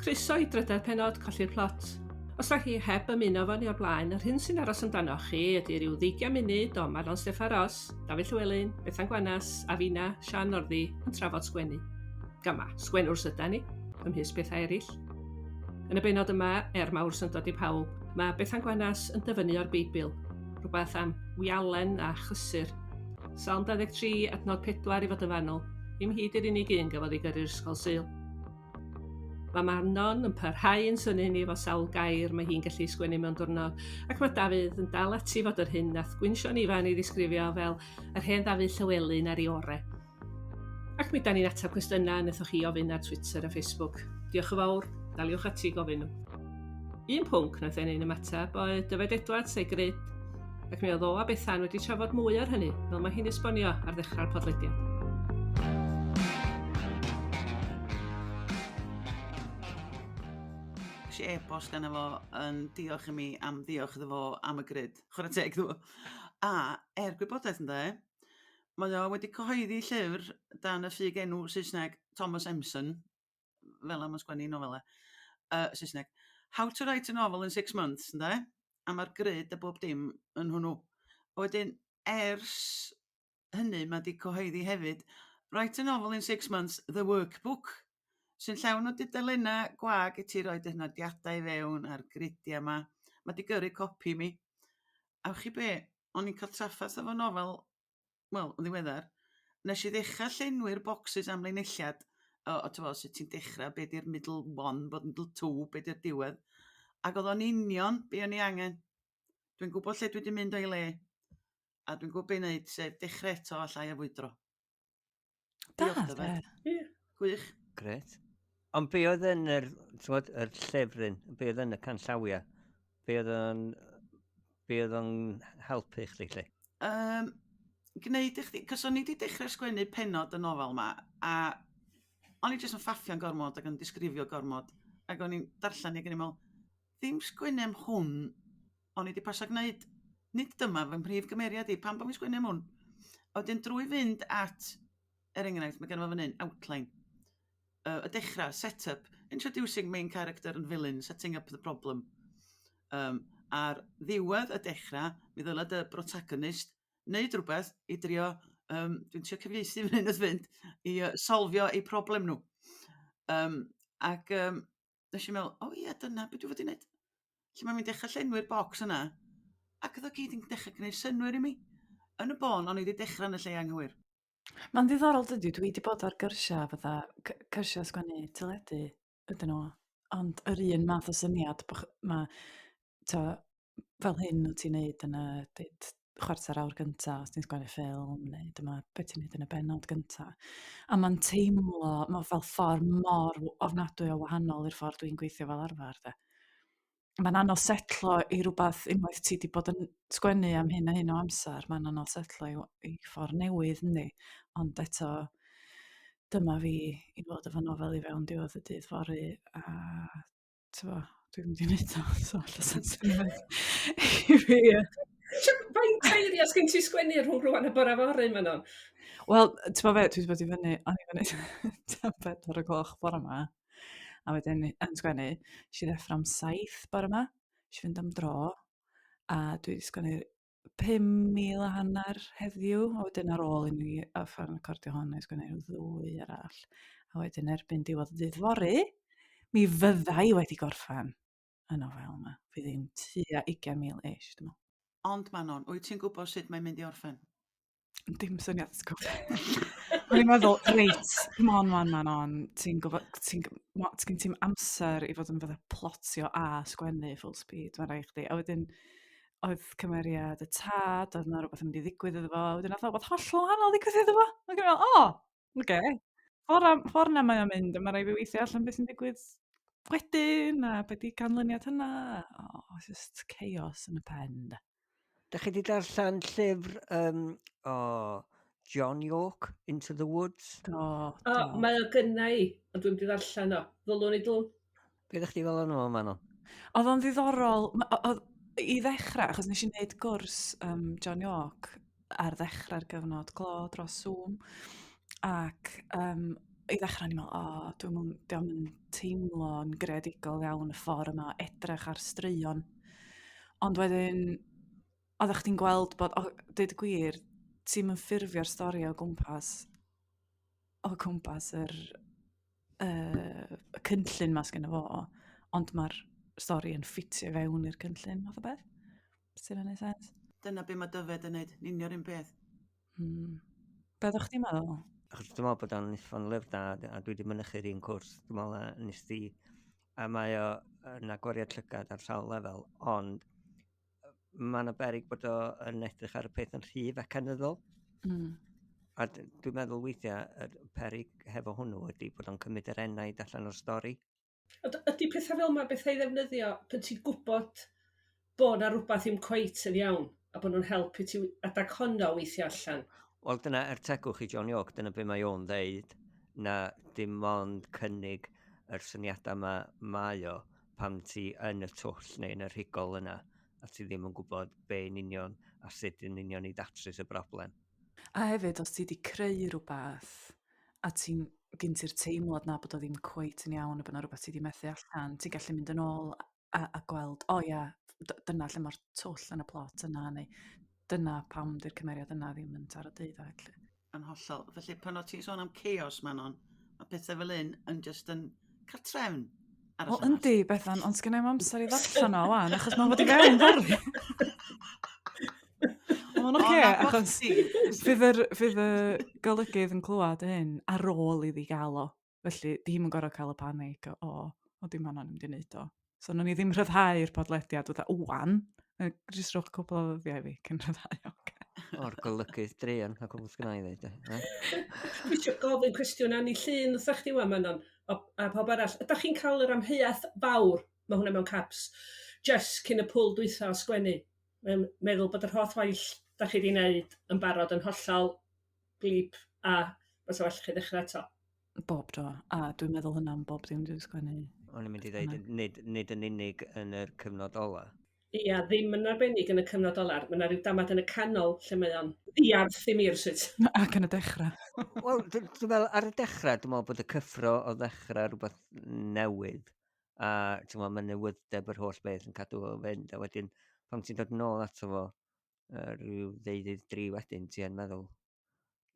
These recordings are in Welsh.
Croeso i drydedd pennod Colli'r Plot. Os da chi heb ymuno efo ni o'r blaen, yr hyn sy'n aros amdanoch chi ydy rhyw ddeugian munud o Manon Steffan Ros, Dafydd Llywelyn, Bethan Gwanas a finna, Sian Norddi, yn trafod sgwennu. Gama, sgwennwrs yda ni, ymhys pethau eraill. Yn y bennod yma, er mawr syndod i pawb, mae Bethan Gwanas yn dyfynnu o'r Beibl, rhywbeth am wialen a chysur. Salm 23, adnod 4 i fod yn fanwl, ddim hi 'di'r unig un gafodd ei gyrru i'r ysgol Sul. Mae Manon yn parhau yn synnu ni efo sawl gair mae hi'n gallu sgwennu mewn diwrnod, ac mae Dafydd yn dal ati fod yr hyn nath Gwyn Siôn Ifan ei ddisgrifio fel yr hen Ddafydd Llywelyn ar ei ore. Ac mi da ni'n ateb cwestiynau wnaethoch chi ofyn ar Twitter a Facebook. Diolch yn fawr, daliwch ati i gofyn nhw. Un pwnc wnaeth ennyn ymateb oedd Dyfed Edwards ei grid, ac mi oedd o a Bethan wedi trafod mwy ar hynny, fel mae hi'n esbonio ar ddechrau'r podlediad. Nes i e-bost ganddo fo yn diolch i mi am ddiolch iddo fo am y grid. Chwarae teg iddo fo. A er gwybodaeth ynde, mae o wedi cyhoeddi llyfr dan y ffug enw Saesneg Thomas Emson, fel 'a ma'n sgwennu nofela yy Saesneg. How to write a novel in six months ynde? A ma'r grid a bob dim yn hwnnw. A wedyn ers hynny ma' 'di cyhoeddi hefyd Write a novel in six months, the workbook sy'n llawn o dudalenna gwag i ti roid dy nodiadau i fewn a'r gridia 'ma. Ma' 'di gyrru copi i mi. A wch chi be' o'n i'n ca'l traffarth efo nofel wel yn ddiweddar nesh i ddechra llenwi'r bocsys amlinelliad o o t'mo' sut ti'n dechra be' 'di'r middle one bod middle two be' 'di'r diwedd ag odd o'n union be' o'n i angen. Dwi'n gwbod lle dwi 'di mynd o'i le a dwi'n gwbo be' i neud sef dechre eto a llai o fwydro. Da, Diolch de. Dyfed. Ie. Gwych. Grêt. Ond be oedd yn yr, t'mod, yr llyfryn, be oedd yn y canllawiau? Be oedd o'n, be oedd o'n helpu chdi 'lly? Yym gneud i chdi... 'Cos o'n i 'di dechre sgwennu pennod y nofel 'ma a o'n i jyst yn ffaffian gormod ac yn disgrifio gormod ac o'n i'n darllen hi ac o'n i'n me'wl ddim sgwennu am hwn o'n i 'di pasio gneud. Nid dyma fy mhrif gymeriad i, pam bo' fi'n sgwennu am hwn? A wedyn drwy fynd at, er enghraifft, mae genno fo fan hyn outline. Y dechrau, set-up, introducing main character and villain, setting up the problem. Um, ar ddiwedd y dechrau, mi ddylai dy protagonist wneud rhywbeth i drio, um, dwi'n trio cyfieithu fan hyn wrth fynd, i uh, solfio eu problem nhw. Um, ac um, nes i meddwl, o ie, dyna beth dwi fod i wneud. Lle mae'n mynd dechrau llenwi'r bocs yna, ac oedd o gyd yn dechrau gwneud synnwyr i mi. Yn y bôn, o'n i wedi dechrau yn y lle anghywir. Mae'n ddiddorol dydy, dwi wedi bod ar gyrsiau fatha, cyrsiau sgwennu teledu ydyn nhw, ond yr un math o syniad, bo' ma' t'o' fel hyn wyt ti'n neud yn y deud chwarter awr gynta os ti'n sgwennu ffilm neu dyma be' ti'n neud yn y bennod gynta. A ma'n teimlo, ma' fel ffordd mor ofnadwy o wahanol i'r ffordd dwi'n gweithio fel arfer 'de. Mae'n anodd setlo i rywbeth unwaith ti 'di bod yn sgwennu am hyn a hyn o amser, mae'n anodd setlo i w- i ffordd newydd yndi? Ond eto dyma fi i fod efo nofel i fewn diwedd y dydd fory a t'mo' dwi'n mynd i neud o so ella sa'n syniad i fi. Faint eiria sgyn ti sgwennu rhwng rwan a bora fory Manon? Wel t'mo' be' dwi 'di bod i fyny o'n i fyny tan bedwar o gloch bora 'ma. A wedyn yn sgwennu, nes i ddeffro am 7 bore 'ma, nes i fynd am dro, a dwi 'di sgwennu 5,500 heddiw, a wedyn ar ôl i ni orffen recordio hwn, wna i sgwennu rhyw ddwy arall. A wedyn erbyn diwedd y dydd fory, mi fydda i wedi gorffen y nofel yma. Fydd hi'n tua 20,000-ish, dwi'n meddwl. Ond Manon, wyt ti'n gwybod sut mae'n mynd i orffen? Dim syniad ti'n gwybod. O'n i'n meddwl, reit, come on man, Manon, ti'n gwybod, ti'n gen ti'm amser i fod yn fatha plotio a sgwennu full speed, mae'n rhaid chdi. A wedyn oedd cymeriad y tad, oedd 'na rywbeth yn mynd i ddigwydd iddo fo, a wedyn nath o rywbeth hollol wahanol ddigwydd iddo fo. Ac o'n i'n meddwl, o, oce. Ffor' 'na ffor' 'na mae o'n mynd, a ma' raid fi weithio allan beth sy'n digwydd wedyn, a be 'di canlyniad hynna. O, it's just chaos yn y pen de. Dach chi 'di darllen llyfr yym o John Yorke, Into the Woods? Do, O, do. mae o gynna i, ond dwi'm 'di ddarllen o. Ddylwn i dylwn? Be ddech chi fel arno fo Manon? Oedd o'n ddiddorol, ma- o- oedd i ddechrau, achos nes i wneud gwrs um, John Yorke ar ddechrau'r gyfnod clo dros Zoom, ac um, I ddechrau o'n i'n meddwl, o, dwi'n dio'm yn teimlo'n greadigol iawn y ffordd yma o edrych ar straeon. Ond wedyn, oeddech chdi'n gweld bod, o, deud y gwir, ti'm yn ffurfio'r stori o gwmpas y cynllun ma sgynno fo, ond mae'r stori yn ffitio i fewn i'r cynllun, math o beth. Sy'n hynny'n sens? Dyna be mae Dyfed yn neud, yn union un peth. Be oeddech chdi'n meddwl? Achos dwi'n meddwl bod o'n uffern lyfr da, a dwi wedi mynychu'r un cwrs, dwi'n meddwl, a nes di, a mae o yn agoriad llygad ar sawl lefel, ond mae yna berig bod o yn edrych ar y peth yn rhy fecanyddol. A dwi'n meddwl weithiau, y perig hefo hwnnw ydy bod o'n cymryd yr enaid allan o'r stori. Ond ydy pethau fel yma bethau i ddefnyddio pan ti'n gwybod bod 'na rhywbeth ddim cweit yn iawn a bod nhw'n helpu ti adag honno weithio allan? Wel, dyna, er tegwch i John Yorke, dyna be mae o'n ddeud, na dim ond cynnig yr syniadau yma mae o pan ti yn y twll neu yn y rhigol yna a ti ddim yn gwybod be yn union a sut yn union i ddatrys y broblem. A hefyd, os ti wedi creu rhywbeth a ti'n gen ti'r teimlad na bod o ddim cweit yn iawn a bod 'na rhywbeth ti wedi methu allan, ti'n gallu mynd yn ôl a gweld, o ia, dyna lle mae'r twll yn y plot yna, neu dyna pam di'r cymeriad yna ddim yn taro deuddag, lly. Yn hollol. Felly pan o ti'n sôn am chaos, Manon, mae pethau fel un yn just yn cael trefn ar y Wel, llanast. Yndi, Bethan, ond sgynna i'm amser i ddarllen o wan, achos mae'n fod i fewn fory. Mae'n oce, O, na, achos chdi. fydd y golygydd yn clywed hyn ar ôl iddi gael o. Felly, dim yn gorfod cael y panic o, dim hwnna'n mynd i wneud o. So, nawn ni ddim rhyddhau'r podlediad fatha wan. Jyst rhowch cwpl o ddyddiau i fi cyn rhyddhau. Ocê. O'r golygydd druan, a cwbl sgynna i ddeud, e? Dwi eisiau gofyn cwestiwn Anni Llŷn wrtha chdi wan, Manon, a pawb arall. Ydych chi'n cael yr amheuaeth fawr, mae hwnna mewn caps, just cyn y pwl dwytha o sgwennu? Mae'n meddwl bod yr holl waith da chi wedi wneud yn barod yn hollol glib a fysa well chi ddechrau eto. Bob tro. A dwi'n meddwl hynna am bob dim dwi'n sgwennu. O'n i'n mynd i ddeud, nid yn unig yn yr cyfnod ola. Ia, ddim yn arbennig yn y cyfnod ola. Mae yna rhyw damad yn y canol lle mae o'n ddiarth i mi rywsut. Ac yn y dechrau. Wel, dwi'n meddwl, ar y dechrau, dwi'n meddwl bod y cyffro o ddechrau rhywbeth newydd, a ti'n meddwl, mae newyddeb yr holl beth yn cadw o fynd, a wedyn, pan ti'n dod nôl ato fo, rhyw ddeuddydd dri wedyn, ti yn meddwl,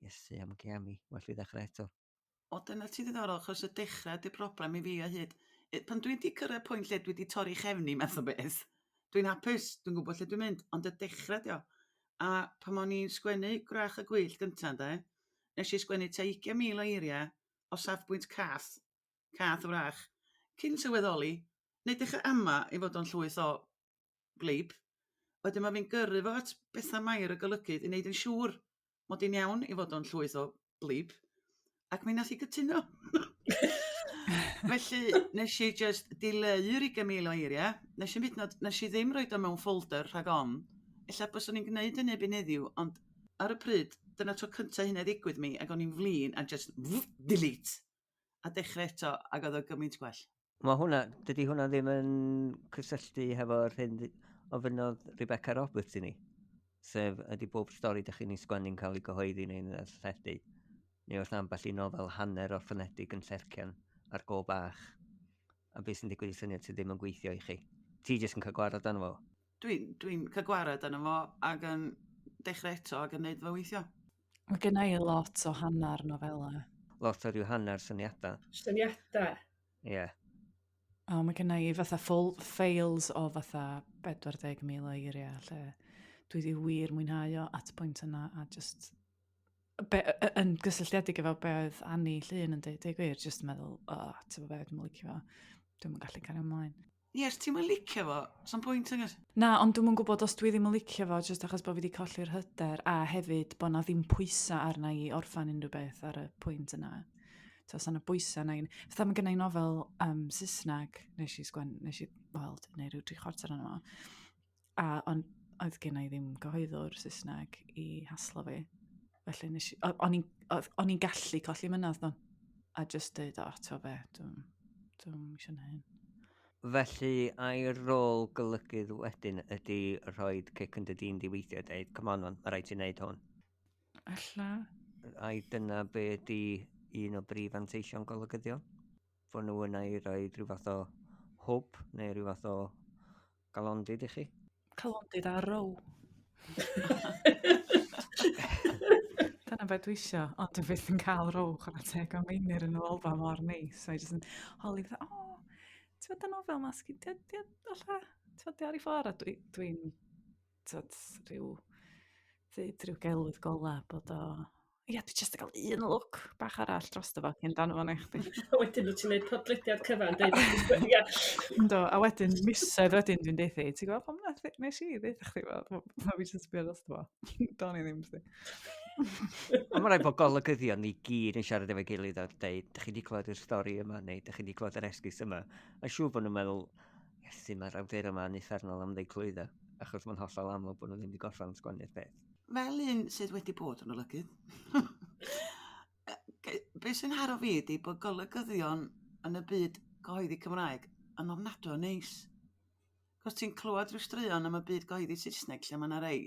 "Iesu am giami, well fi ddechrau eto." O, dyna ti ddiddorol, achos y dechrau 'di'r broblem i fi o hyd. Pan dwi wedi cyrraedd pwynt lle dwi wedi torri chefni math o beth, dwi'n hapus, dwi'n gwybod lle dwi'n mynd, ond y dechrau 'di o. A pan o'n i'n sgwennu Gwrach y Gwyllt gynta, de, nes i sgwennu tua 20,000 o eiriau o safbwynt cath, cath wrach, cyn sylweddoli, neu dechrau ama i fod o'n llwyth o glib. Wedyn mae fi'n gyrru fo at Bethan Mair y golygydd i wneud yn siŵr mod i'n iawn i fod o'n llwyth o blib. Ac mi nath i gytuno. Felly nes i just dileu'r 20,000 o eiriau. Nes i hyd yn oed, nes i ddim roed o mewn folder rhag ofn. Ella byswn i'n gwneud hynny erbyn heddiw, ond ar y pryd, dyna tro cyntaf hynny ddigwydd mi, ac o'n i'n flin a just delete. A dechrau eto, ac oedd o gymaint gwell. Mae hwnna, dydy hwnna ddim yn cysylltu hefo'r hyn ofynnodd Rebecca Roberts i ni. Sef, ydy bob stori ydych chi'n ei sgwennu'n cael ei gyhoeddi neu'n ddarlledu? Neu oes 'na ambell i nofel hanner orffenedig yn llercian ar go bach? A beth sy'n digwydd i syniad sydd ddim yn gweithio i chi? Ti jyst yn cael gwared arno fo? Dwi'n cael gwared arno fo ac yn dechrau eto ac yn neud fo weithio. Mae gen i lot o hanner nofela. Lot o ryw hanner syniadau. Syniadau. Ie. Yeah. O, mae gen i fatha full files o fatha 40,000 o eiriau lle dwi wedi wir mwynhau o at y pwynt yna a just be, yn gysylltiedig efo be oedd Anni Llŷn yn dweud, deud gwir, just yn meddwl, o, oh, ti'n be, dwi'n licio fo, dwi'n gallu cario ymlaen. Ie, os ti'n licio fo, so'n pwynt yn Na, ond dwi'm yn gwybod os dwi ddim yn licio fo, jyst achos bod fi wedi colli'r hyder, a hefyd bod na ddim pwysa arna i orffan unrhyw beth ar y pwynt yna. So, os yna bwysa na i. Fatha mae gennau nofel Saesneg, nes i sgwen, nes i, wel, neu rhyw tri chwarter yna fo. A on, oedd gennau i ddim gyhoeddwr Saesneg i haslo fi. Felly nes i, o'n i'n gallu colli mynadd ddo. A just dweud, "O, ti'n be, dwi'n eisiau neud hyn." Felly, ai rôl golygydd wedyn ydy rhoi cic yn dy din di weithio a dweud, "Come on man, mae rhaid ti wneud hwn"? Ella. Ai dyna be ydy un o brif anteision golygyddion? Bod nhw yna i roi rhyw fath o hwb neu rhyw fath o galondid i chi? Calondid a row. Dyna beth dwi isio, ond dwi byth yn cael row chwarae teg o Meinir yn y Lolfa mor neis. Mae jyst yn holi fatha, o, ti'n fod y nofel ma, sgyn, di, di, alla, ti'n fod di ar ei ffordd, a dwi'n, dwi tyd, rhyw, dweud rhyw gelwydd gola bod o, ia, dwi jyst yn cael un look bach arall dros fo cyn danfon i chdi. A wedyn wyt ti'n gwneud podlediad cyfan, deud bod ti'n Ynddo, a wedyn misoedd wedyn dwi'n deutha hi, ti'n gwybod pam nath nes i ddeutha chdi fel, ma fi jyst yn sbio drosto fo. Do'n i ddim, sti. Ond mae'n rhaid bod golygyddion i gyd yn siarad efo'i gilydd a dweud, dych chi wedi clywed y stori yma, neu dych chi wedi clywed yr esgus yma. A siŵr bod nhw'n meddwl, Iesu, mae'r awdur yma yn uffernol am ddeud clwydda, achos mae'n hollol amlwg bod nhw ddim wedi gorffen sgwennu'r peth. Fel un sydd wedi bod yn olygydd, be sy'n haro fi ydy bod golygyddion yn y byd cyhoeddi Cymraeg yn ofnadwy o neis. Cos ti'n clywed rhyw straeon am y byd gyhoeddi Saesneg lle mae yna rei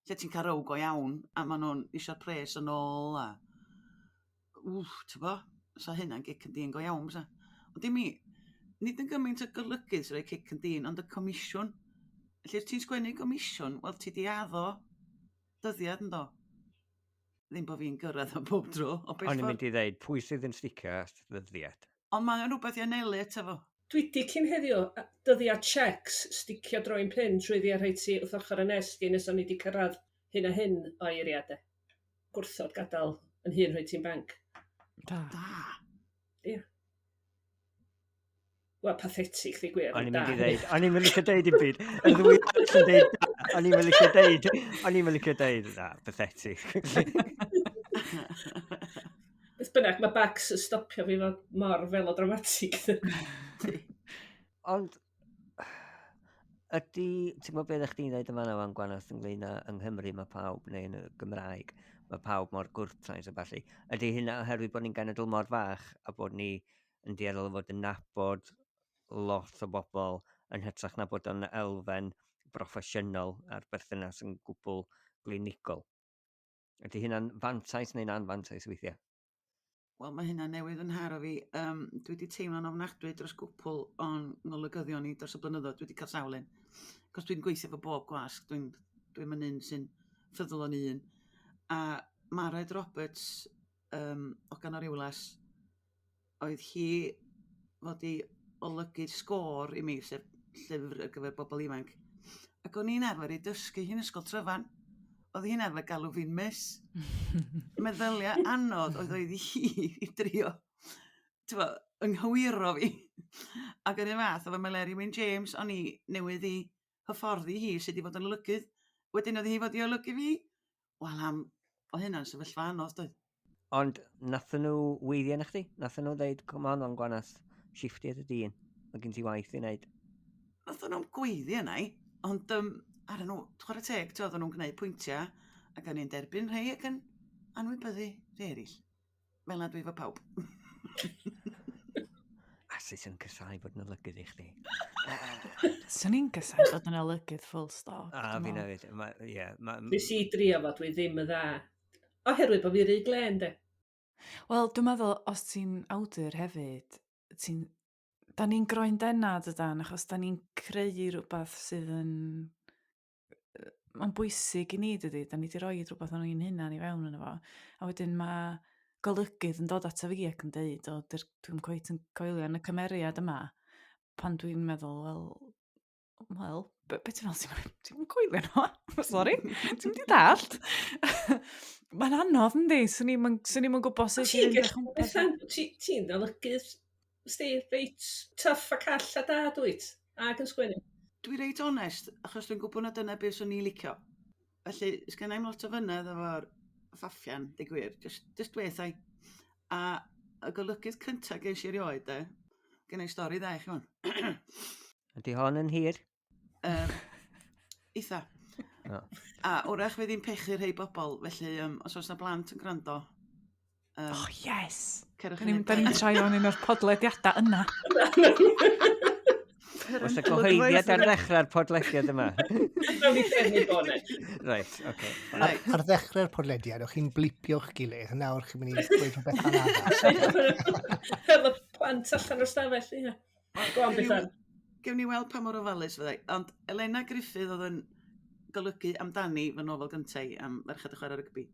lle ti'n cael row go iawn a maen nhw'n eisiau'r pres yn ôl a wff, ti'n bo, sa hynna'n gic yn dîn go iawn bysa. Ond i mi, nid yn gymaint y golygydd sy'n rhoi cic yn dîn, ond y comisiwn. Felly os ti'n sgwennu gomisiwn, wel ti di addo dyddiad ynddo. Ddim bod fi'n gyrraedd o bob tro, o bell O'n i'n ffordd. mynd i ddeud, pwy sydd yn sticio at ddyddiad? Ond mae o'n rhywbeth i anelu ato fo. Dwi 'di cyn heddiw, dyddiad checks, sticio drawing pin trwyddi a rhoi ti wrth ochr y nesg i nes o'n i 'di cyrraedd hyn a hyn o eiriau de. Gwrthod gadael yn hun rhoi ti'n banc. Da. Da. Ia. Wel, pathetic, ddi gwir. O'n i'n mynd i ddeud, o'n i'n mynd licio deud dim byd. Y ddwy arall yn deud da, o'n i'n mynd licio deud, o'n i'n mynd licio deud, na, pathetic. Beth bynnag, mae Bax yn stopio fi fod mor felodramatig. Ond, ydy, ti'n gwybod beth ydych chdi'n dweud yma wan Gwanas ynglyn â yng Nghymru mae pawb, neu yn y Gymraeg, mae pawb mor gwrtais a ballu. Ydy hynna oherwydd bod ni'n genedl mor fach a bod ni yn dueddol o fod yn nabod lot o bobl yn hytrach na bod o'n elfen broffesiynol a'r berthynas yn gwbl glinigol? Ydy hynna'n fantais neu'n anfantais weithiau? Wel, mae hynna newydd yn haro fi. Um, dwi wedi teimlo'n ofnadwy dros gwpl o'n ngolygyddion i dros y blynyddoedd. Dwi wedi cael sawl un. Cos dwi'n gweithio efo bob gwasg. Dwi'n dwi yn un sy'n ffyddlon i un. A Mared Roberts um, o Ganol Rhiwlas, oedd hi fod i olygu sgôr i mi, sef llyfr ar gyfer bobl ifanc. Ac o'n i'n arfer ei dysgu hi'n ysgol Tryfan. Oedd hi'n arfer galw fi'n miss. Meddyliau anodd oedd oedd hi i drio t'bo, ynghywiro fi. Ac yr un fath efo Meleri Wyn James, o'n i newydd i hyfforddi hi sut i fod yn olygydd. Wedyn oedd hi fod i olygu fi. Wel am, oedd hynna'n sefyllfa anodd, doedd? Ond nathon nhw weiddi arna chdi? Nathon nhw ddeud, come on wan Gwanas, shifftio dy dyn, mae gen ti waith i wneud. Nathon nhw'm gweiddi arna i, ond um, ar nhw, chwarae teg, ti'n oedden nhw'n gwneud pwyntiau, ac o'n i'n derbyn rhai ac yn anwybyddu rhai eraill. Fel na dwi efo pawb. A sut yn casau bod yn olygydd i chdi? Swn i'n casau bod yn olygydd full stop. A fi hefyd. Ie. Nes i drio fo, dwi ddim yn dda. Oherwydd bod fi rhy glên, de. Wel, dwi'n meddwl, os ti'n awdur hefyd, ti'n... Da ni'n groen dena, dydan, achos da ni'n creu rhywbeth sydd yn... Mae'n bwysig i ni, dydy? Da ni wedi rhoi rhywbeth o'n i'n hunan i fewn yno fo. A wedyn mae golygydd yn dod ato fi ac yn deud, o, dwi'n cweit yn coelio yn y cymeriad yma, pan dwi'n meddwl, wel, wel, be, be ti'n fel, ti'n ti'n coelio nhw? Sori, ti'n mynd i ddallt? Mae'n anodd, yndi? Swn i'm swn i'm yn gwybod sut i fynd o'ch gwmpas. Ti'n olygydd, sti, reit tough a call a da, dwyt? Ac yn sgwennu. Dwi reit onest, achos dwi'n gwybod na dyna beth swn i'n licio. Felly, sgen i'm lot o fynedd efo'r ffaffian, deud gwir, just, just dweud i. A y golygydd cyntaf ges i erioed, de, gen i stori dda i chi hwn. Ydy hon yn hir? Um, eitha. Oh. A wrach fydd hi'n pechu rhai bobl, felly um, os oes na blant yn gwrando. Um, oh, yes! Cerwch Da ni'n troi o'n un o'r podlediadau yna. Oes y cyhoeddiad ar ddechrau'r podlediad yma? Nawn ni trefnu bo 'ne. Reit, oce. Ar, ar ddechrau'r podlediad, o'ch chi'n blipio'ch gilydd, a nawr chi'n mynd i ddweud rhywbeth anaddas. Efo plant allan o'r stafell, ie. Go on, Bethan. Gewn ni weld pa mor ofalus fyddai. Ond Elena Griffith oedd yn golygu amdani fy nofel gyntaf i am ferched yn chwarae rygbi.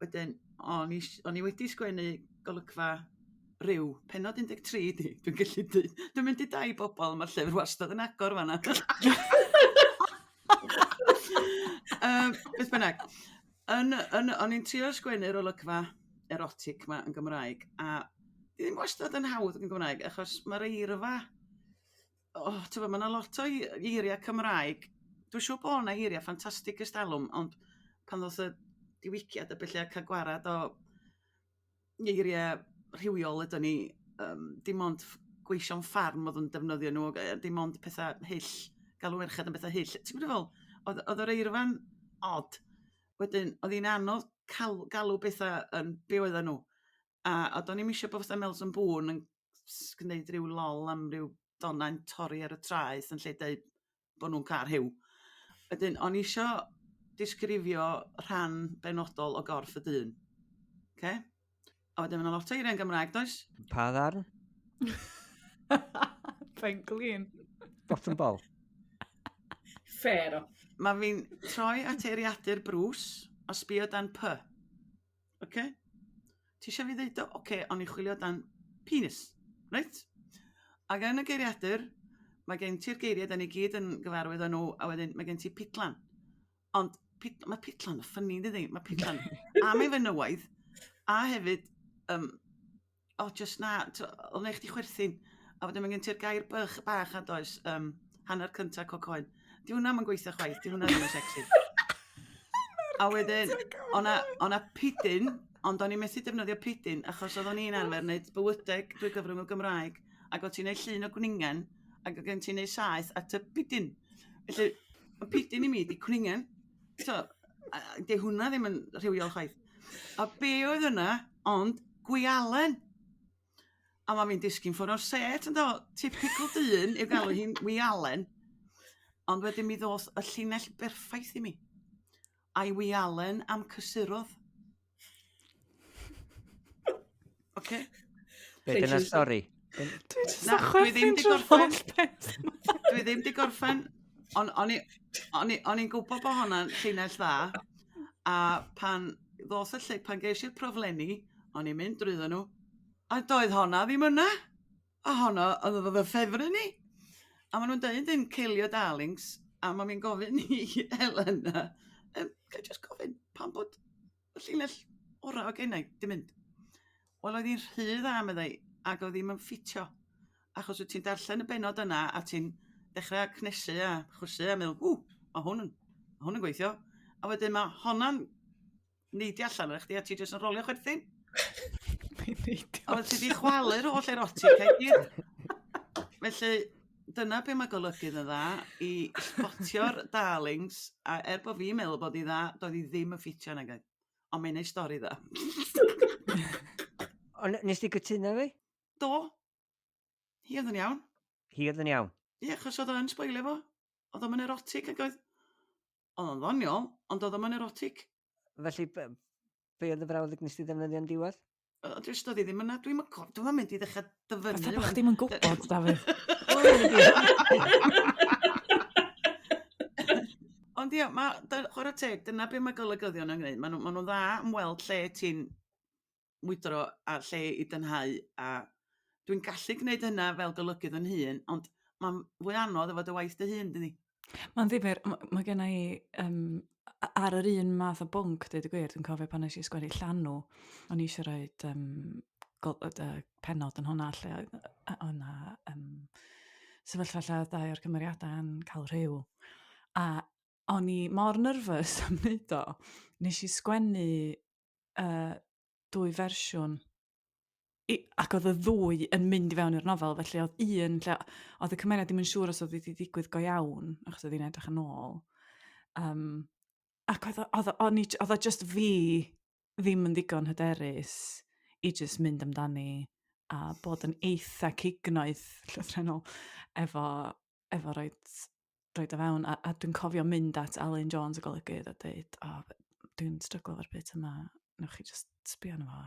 Wedyn, o'n i, o'n i wedi sgwennu golygfa rhyw, pennod 13 di, dwi'n gallu dweud. Dwi'n mynd i dau bobl, mae'r llyfr wastad yn agor fanna. Beth bynnag, yn, yn, o'n i'n trio sgwennu'r olygfa erotic ma yn Gymraeg, a di ddim wastad yn hawdd yn Gymraeg, achos mae'r eirfa, oh, ti'n mae yna lot o eiriau Cymraeg. Dwi'n siŵr bod yna eiriau ffantastig ystalwm, ond pan ddoth y diwygiad a bellu a cael gwarad o eiriau rhywiol ydyn ni, dim ond gweision ffarm oedd yn defnyddio nhw, dim ond pethau hyll, galw merched yn bethau hyll. Ti'n gwybod fel, oedd, oedd yr eirfa'n odd. Wedyn, oedd hi'n anodd cal, galw bethau yn be oedden nhw. A, a do'n i'm eisiau bod fatha Melson Boone yn gwneud rhyw lol am ryw donau'n torri ar y traeth yn lle deud bod nhw'n cael rhyw. Wedyn, o'n i isio disgrifio rhan benodol o gorff y dyn. Okay? A wedyn mae 'na lot o eiriau yn Gymraeg, does? Pa ddarn? Pen glin. Bottom ball. Fair o. Mae fi'n troi at eiriadur Bruce a sbio dan P. Oce? Ti eisiau fi ddeud o? Oce, o'n i chwilio dan penis. Reit? Ac yn y geiriadur, mae gen ti'r geiriau da ni gyd yn gyfarwydd â nhw, a wedyn mae gen ti pidlan. Ond pid, mae pidlan yn ffynnu, dydy? Mae pidlan am ei fenywaidd, a hefyd, o, oh, just na, o'n eich di chwerthin. A wedyn mae gen ti'r gair bych bach a does, hanner cyntaf cocoen. Di hwnna yn gweithio chwaith, di hwnna ddim yn sexy. A wedyn, o'na, o'na pidyn, ond o'n i methu defnyddio pidyn, achos oedd o'n i'n arfer wneud bywydeg drwy gyfrwng y Gymraeg, ac oedd ti'n neud llun o gwningen, ac oedd gen ti'n neud saeth at y pidyn. Felly, y pidyn i mi di cwningen. So, di hwnna ddim yn rhywiol chwaith. A be oedd yna, ond gwialen. A mae fi'n disgyn ffwrdd o'r set, ynddo? Typical dyn i'w galw hi'n wialen. Ond wedyn mi ddoth y llinell berffaith i mi. A'i wialen am cysurodd. Oce? Be, dyna'r stori? Dwi jyst yn chwerthin drwy'r holl peth. Dwi ddim di gorffen, ond o'n i'n gwybod bod hwnna'n llinell dda, a pan ddoth y lle, pan ges i'r proflenni, o'n i'n mynd drwyddo nhw, a doedd honna ddim yna. A honna oedd oedd y ffefryn i. A maen nhw'n dweud yn Kill Your Darlings, a mae'n mi'n gofyn i Elena, ga i jyst gofyn pam bod y llinell orau o gennau di mynd? Wel, oedd hi'n rhy dda, meddai, ac oedd ddim yn ffitio. Achos wyt ti'n darllen y benod yna a ti'n dechrau cnesu a chwysu a meddwl, ww, mae hwn yn, ma hwn yn gweithio. A wedyn mae honna'n neidio allan ar chdi a ti jyst yn rolio chwerthin. Mae'n neidio. A ti wedi chwalu'r holl erotic i gyd. Felly, dyna be mae golygydd yn dda, i spotio'r darlings, a er bod fi'n meddwl bod hi dda, doedd hi ddim yn ffitio nag oedd. Ond mae'n neud stori dda. Ond nes di gytuno fi? Do. Hi oedd yn iawn. Hi oedd yn iawn. Ie, achos oedd o'n sboilio fo. Oedd o'n erotic ac oedd... Oedd o'n ddoniol, ond oedd o'n erotic. Felly, be, be oedd y frawddeg nes di ddefnyddio'n diwedd? Jyst oedd hi ddim yna. Dwi'n dwi mynd i ddechrau dyfynnu. Fatha bod chdi'm yn gwybod, Dafydd. Ond ia, ma, chwarae teg, dyna be mae golygyddion yn gwneud. Maen nhw, ma nhw'n dda am weld lle ti'n mwydro a lle i dynhau a dwi'n gallu gwneud hynna fel golygydd yn hun, ond mae'n fwy anodd efo dy waith dy hun, dydi? Mae'n ddifyr, mae gen i ar yr un math o bwnc, dweud y gwir, dwi'n cofio pan nes i sgwennu Llanw, o'n i eisiau rhoi pennod yn hwnna lle oedd yna sefyllfa lle oedd dau o'r cymeriadau yn cael rhyw. A o'n i mor nervous am wneud o, nes i sgwennu dwy fersiwn i, ac oedd y ddwy yn mynd i fewn i'r nofel, felly oedd un lle oedd y cymeriad ddim yn siŵr os oedd wedi digwydd go iawn, achos oedd hi'n edrych yn ôl. Ac oedd, oedd, o'n i, oedd o just fi ddim yn ddigon hyderus i just mynd amdani a bod yn eitha cignoeth llythrennol efo efo roed, roed o fewn, a, a dwi'n cofio mynd at Alun Jones y golygydd a dweud, o, oh, dwi'n stryglo efo'r bit yma, newch chi just sbio arno fo.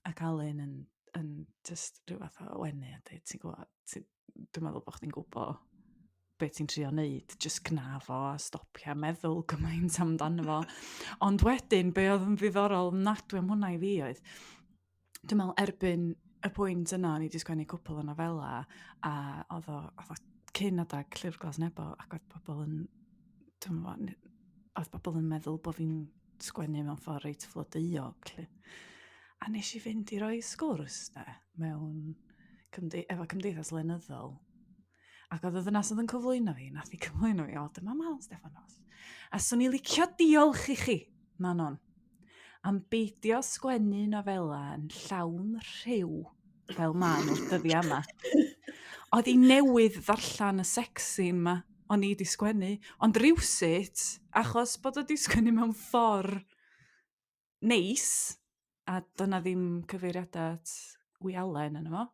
Ac Alun yn, yn just rhyw fath o wenu a dweud, ti'n gwybod, ti, dwi'n meddwl bod chdi'n gwybod beth ti'n trio wneud, just gna fo a stopia meddwl gymaint amdano fo. Ond wedyn, be oedd yn ddiddorol ofnadwy am hwnna i fi oedd, dwi'n meddwl erbyn y pwynt yna, o'n i wedi sgwennu cwpl o nofela, a oedd o, oedd o cyn adag Llyfr Glas Nebo, ac oedd pobl yn, dwi'n meddwl, oedd pobl yn meddwl bod fi'n sgwennu mewn ffordd reit flodeuog, 'lly. A nes i fynd i roi sgwrs, de, mewn cymde efo cymdeithas lenyddol. Ac oedd y ddynas oedd yn cyflwyno fi, nath i cyflwyno fi, o, dyma Manon Steffan Ros. A swn i licio diolch i chi, Manon, am beidio sgwennu nofela yn llawn rhyw fel maen nhw'r dyddiau yma. Oedd hi newydd ddarllen y sex scene ma o'n i 'di sgwennu, ond rywsut, achos bod o 'di sgwennu mewn ffordd neis, a doedd 'na ddim cyfeiriadau at wialen yno fo.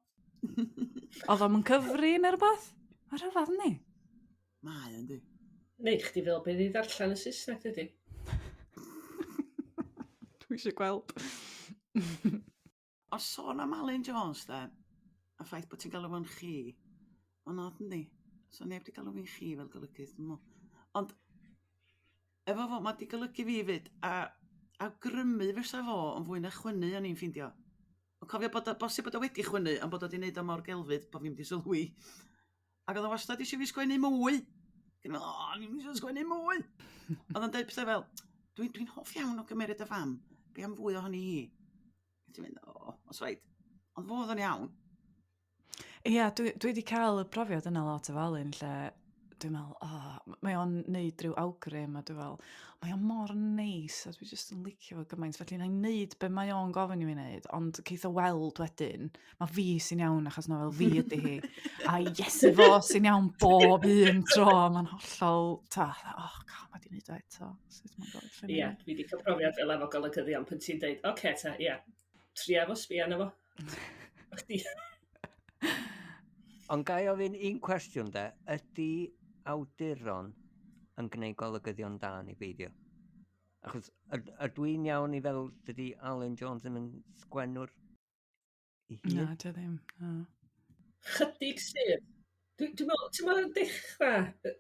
Oedd o'm yn cyfri neu rywbeth? Mae'n rhyfedd yndi? Mae yndi. Neu chdi fel beth i ddarllen y Saesneg, dydy? Dwi eisiau gweld. O sôn am Alun Jones de, y ffaith bod ti'n galw fo'n chi, mae'n od yndi? So neb 'di galw fi'n chi fel golygydd, dwi'n meddwl. Ond efo fo, mae 'di golygu fi 'fyd, a awgrymu fysa fo yn fwy na chwynnu o'n i'n ffeindio. Ond cofio bod o bosib bod o wedi chwynnu, ond bod o 'di neud o mor gelfydd bod fi'm 'di sylwi. Ac oedd o wastad eisiau fi sgwennu mwy. Ac o'n i'n meddwl, o, o'n i'm eisiau sgwennu mwy. Oedd o'n deud pethau fel, dwi'n dwi hoff iawn o gymeriad y fam, be am fwy ohoni hi? A ti'n mynd, o, os rhaid. Ond fo oedd o'n iawn. Ia, dwi, dwi wedi cael y profiad yna lot efo Alun, lle dwi'n meddwl, o, oh, mae o'n neud rhyw awgrym, a dwi'n fel, mae o'n mor neis, a dwi jyst yn licio fo gymaint, felly na i neud be mae o'n gofyn i mi wneud, ond ceith o weld wedyn, mae fi sy'n iawn achos nofel fi ydy hi, a Iesu fo sy'n iawn bob un tro, mae'n hollol, ta, oh god, mae di wneud o eto, sut mae'n dod allan. Ie, dwi wedi cael profiad fel efo golygyddion pan ti'n deud, oce okay, ta, ie, tria fo, sbia arno fo. Chdi. Ond ga i ofyn un cwestiwn de, ydy awduron yn gwneud golygyddion da neu beidio? Achos ydw i'n iawn i feddwl dydy Alun Jones ddim yn sgwennwr ei hun? Na, dy ddim. Na. Chydig sydd. Dwi'n dwi meddwl, ti'n meddwl dechrau,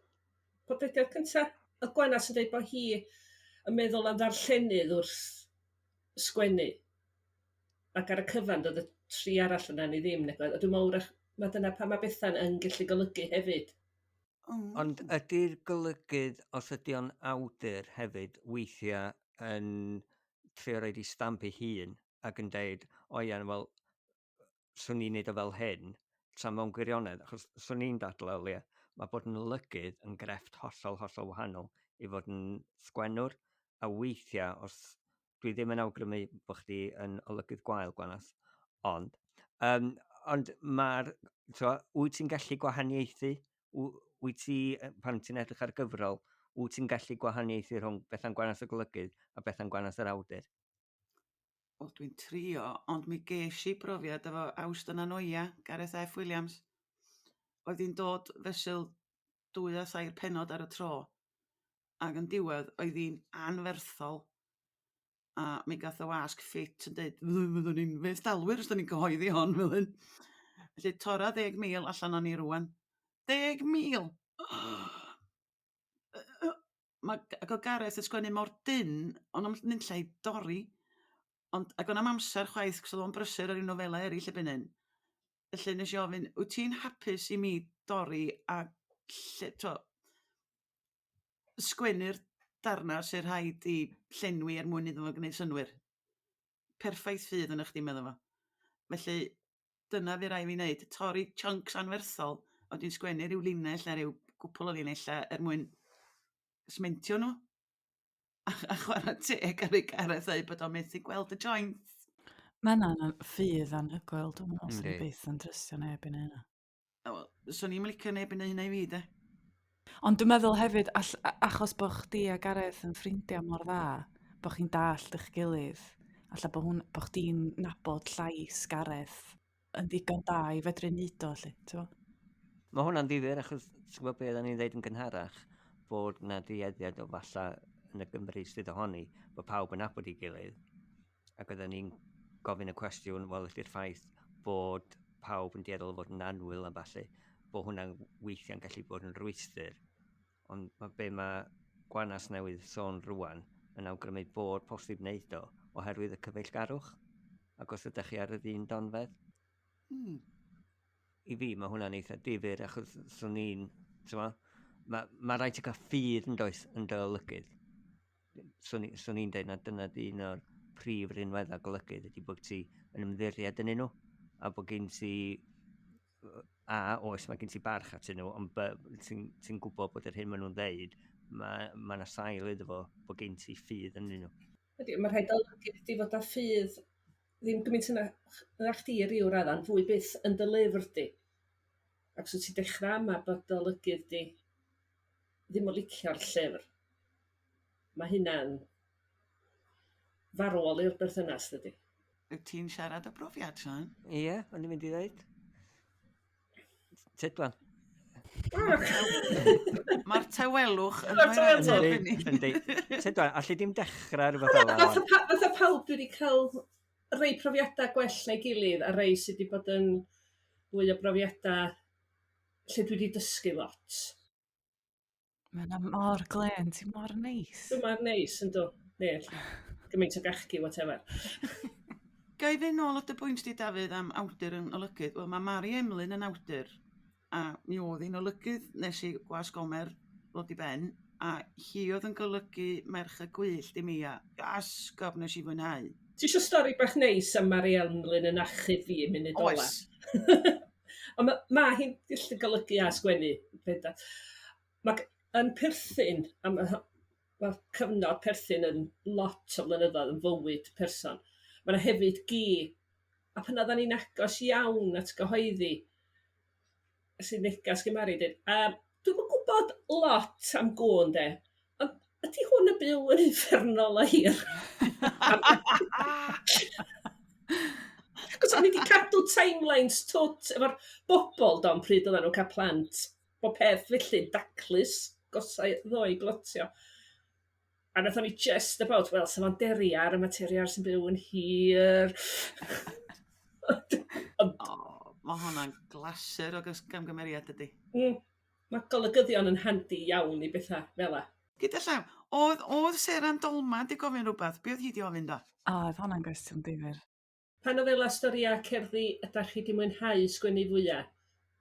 podlediad cynta, y Gwennas yn dweud bod hi yn meddwl am ddarllenydd wrth sgwennu. Ac ar y cyfan doedd y tri arall yna ni ddim nag oedd? A dwi'n meddwl wrach ma' dyna pam mae Bethan yn gallu golygu hefyd. Ond ydy'r golygydd, os ydy o'n awdur hefyd, weithiau yn trio roid ei stamp ei hun ac yn deud, o ia, wel, 'swn i'n neud o fel hyn, tra mewn gwirionedd, achos 'swn i'n dadlau o leia, mae bod yn olygydd yn grefft hollol, hollol wahanol i fod yn sgwennwr, a weithiau, os dwi ddim yn awgrymu bod chdi yn olygydd gwael, Gwanas, ond, um, ond mae'r, wyt ti'n gallu gwahaniaethu? Wyt ti, pan ti'n edrych ar gyfrol, wyt ti'n gallu gwahaniaethu rhwng Bethan Gwanas y golygydd a Bethan Gwanas yr awdur? Wel, dwi'n trio, ond mi ges i brofiad efo Awst yn Anoia, Gareth F Williams. Oedd hi'n dod fesul dwy a thair pennod ar y tro, ac yn diwedd oedd hi'n anferthol. A mi gath y wasg ffit yn deud, fyddwn ni'n fethdalwyr os da ni'n cyhoeddi hon fel hyn. Felly torra 10,000 allan o'n ni rwan. 10,000! Ma' ac o'dd Gareth yn sgwennu mor dynn on' o'm nunlla i dorri. Ond ag o'n 'na'm amser chwaith 'chos o'dd o'n brysur ar 'i nofela eryll erbyn hyn. Felly nes i ofyn wyt ti'n hapus i mi dorri a lle t'o' sgwennu'r darna sy rhaid i llenwi er mwyn iddo fo gneud synnwyr. Perffaith ffydd ynoch chdi medda fo. Felly dyna fu rai' fi neud, torri chunks anferthol a wedyn sgwennu ryw linell ne' ryw gwpwl o linella er mwyn smentio nhw. A a chwara teg ar ei Gareth ddeud bod o'n methu gweld y joint. Mae hynna'n ffydd anhygoel, dwi'n meddwl, 'swn i byth yn trystio neb i neud hynna. O, wel, swn i'm yn licio neb yn neud hynna i fi de. Ond dwi'n meddwl hefyd, all, achos bod chdi a Gareth yn ffrindiau mor dda, bod chi'n dallt eich gilydd, alla bod, hwn, bod chdi'n nabod llais Gareth yn ddigon da i fedru neud o, 'lly, ti'n gwbo? Mae hwnna'n ddifyr achos ti'n gwybod be oedden ni'n ddeud yn gynharach bod 'na dueddiad o falla yn y Gymru sydd ohoni bod pawb yn nabod ei gilydd ac oedden ni'n gofyn y cwestiwn wel ydy'r ffaith bod pawb yn dueddol o fod yn annwyl a ballu bod hwnna'n weithiau'n gallu bod yn rwystr ond mae be mae Gwanas newydd sôn rwan yn awgrymu bod posib wneud o oherwydd y cyfeillgarwch ac os ydych chi ar yr un donfedd. I fi mae hwnna'n eitha difyr achos swn i'n, t'mo', ma' ma' raid ti cael ffydd yn does yn dy olygydd. Swn i- swn i'n deud na dyna 'di un o'r prif rinweddau golygydd ydy bod ti yn ymddiried ynddyn nhw a bod gen ti A, oes mae gen ti barch atyn nhw, ond B, ti'n ti gwybod bod yr hyn maen nhw'n ddeud, mae ma 'na sail iddo fo bod gen ti ffydd ynddyn nhw. Ydy, mae rhaid olygydd di fod â ffydd ddim gymaint yna na chdi i ryw radda, ond fwy byth yn dy lyfr di. Ac os wyt ti'n dechrau yma bod dy olygydd di ddim yn licio'r llyfr, mae hynna'n farwol i'r berthynas, dydy. Wyt ti'n siarad o brofiad, Sian? Ie, o'n i'n mynd i ddeud. Tydwan. Mae'r tawelwch yn rhoi ateb i ni. Yndi. Tydwan, alli di'm dechrau rhywbeth fel 'na. Fatha pawb dwi wedi cael rei profiadau gwell na'i gilydd a rei sydd wedi bod yn fwy o brofiadau lle dwi wedi dysgu lot. Mae yna mor glên, ti mor neis. Dwi mor neis, yndw. Neu gymaint o gachgi, whatever. Ga i fynd nôl at dy bwynt di, Dafydd, am awdur yn olygydd? Wel, mae Mari Emlyn yn awdur, a mi oedd hi'n olygydd nes i Gwasg Gomer ddod i ben, a hi oedd yn golygu Merch y Gwyllt i mi, a asgob nes i fwynhau. Ti isio stori bach neis am Mari Emlyn yn achub fi munud ola? Oes. Ond ma' ma' hi'n gallu golygu a sgwennu bendant. Ma' yn perthyn, a ma' ma' cyfnod perthyn yn lot o flynyddoedd yn fywyd person. Ma' 'na hefyd gi, a pan oddan ni'n agos iawn at gyhoeddi, es i negas gin Mari deud yy dwi'm yn gwbod lot am gŵn 'de, ond ydy hwn yn byw yn uffernol o hir? Cos o'n i 'di cadw timelines twt efo'r bobl do am pryd oedden nhw'n cael plant, bob peth felly'n daclus, gosai ddoe i glotio. A nathon ni just about, wel, sa fo'n deriar, a ma' terriar sy'n byw yn hir. Ond... O, mae hwnna'n glasur o gamgymeriad dydy. Mae golygyddion yn handi iawn i bethau fel 'a. Gyda llaw, oedd, oedd Seren Dolma 'di gofyn rhywbeth? Be oedd hi 'di ofyn da? O, oedd hwnna'n gwestiwn difyr. Pa nofela, storïau, cerddi ydach chi 'di mwynhau sgwennu fwya?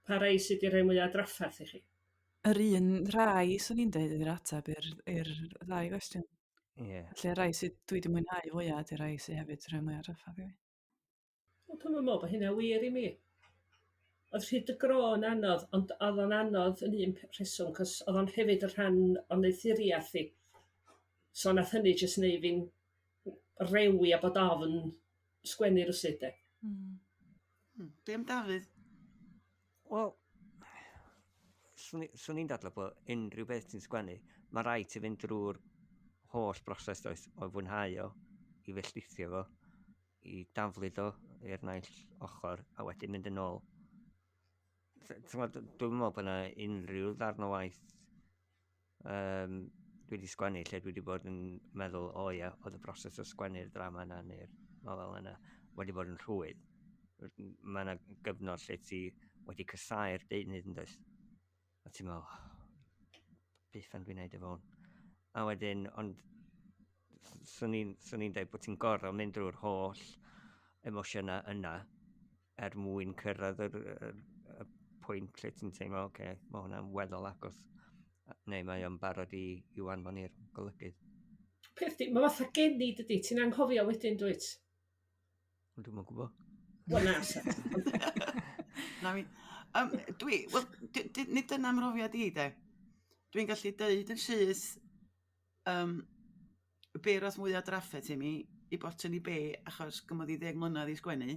Pa rai sydd 'di rhoi mwya o drafferth i chi? Yr un rhai, 'swn i'n deud, ydy'r ateb i'r i'r ddau gwestiwn. Ie. Felly y rhai sydd dwi 'di mwynhau fwya ydy'r rhai sydd hefyd 'di rhoi mwya o drafferth i fi. Wel, dwi'm yn meddwl bod hynna wir i mi. Oedd Rhyd y Gro yn anodd, ond oedd o'n anodd yn un rheswm, cos oedd o'n hefyd yn rhan o wneuthuriaeth i. So nath hynny jyst neud fi'n rewi a bod ofn sgwennu rywsut de. Be am Dafydd? Wel, swn i'n dadlau bod unrhyw beth ti'n sgwennu, mae rhaid ti fynd drwy'r holl broses does, o fwynhau o, i felltithio fo, i daflud o i'r naill ochr a wedyn mynd yn ôl. Dwi'n meddwl bod yna unrhyw ddarn o waith um, dwi wedi sgwennu lle dwi wedi bod yn meddwl, o ia, oedd y broses o sgwennu'r drama yna neu'r nofel yna wedi bod yn rhwydd. Mae yna gyfnod lle ti wedi casáu'r deunydd yn does? A ti'n meddwl, beth fan dwi'n neud efo hwn? A wedyn, ond swn i'n swn i'n dweud bod ti'n gorfod mynd drwy'r holl emosiynau yna er mwyn cyrraedd yr, yr, y pwynt lle ti'n teimlo, oce, okay, mae hwnna'n weddol agos, neu mae o'n barod i, i'w anfon i'r golygydd. Peth di, mae fatha geni dydy, ti'n anghofio wedyn dwyt? Ond dwi'm yn gwybod. Wel na, sa. Na mi. Um, dwi, wel, nid dyna mhrofiad i, de. Dwi'n gallu deud yn syth, um, be roth mwyaf drafferth i mi, i botyn i be, achos gymodd i 10 mlynedd i sgwennu.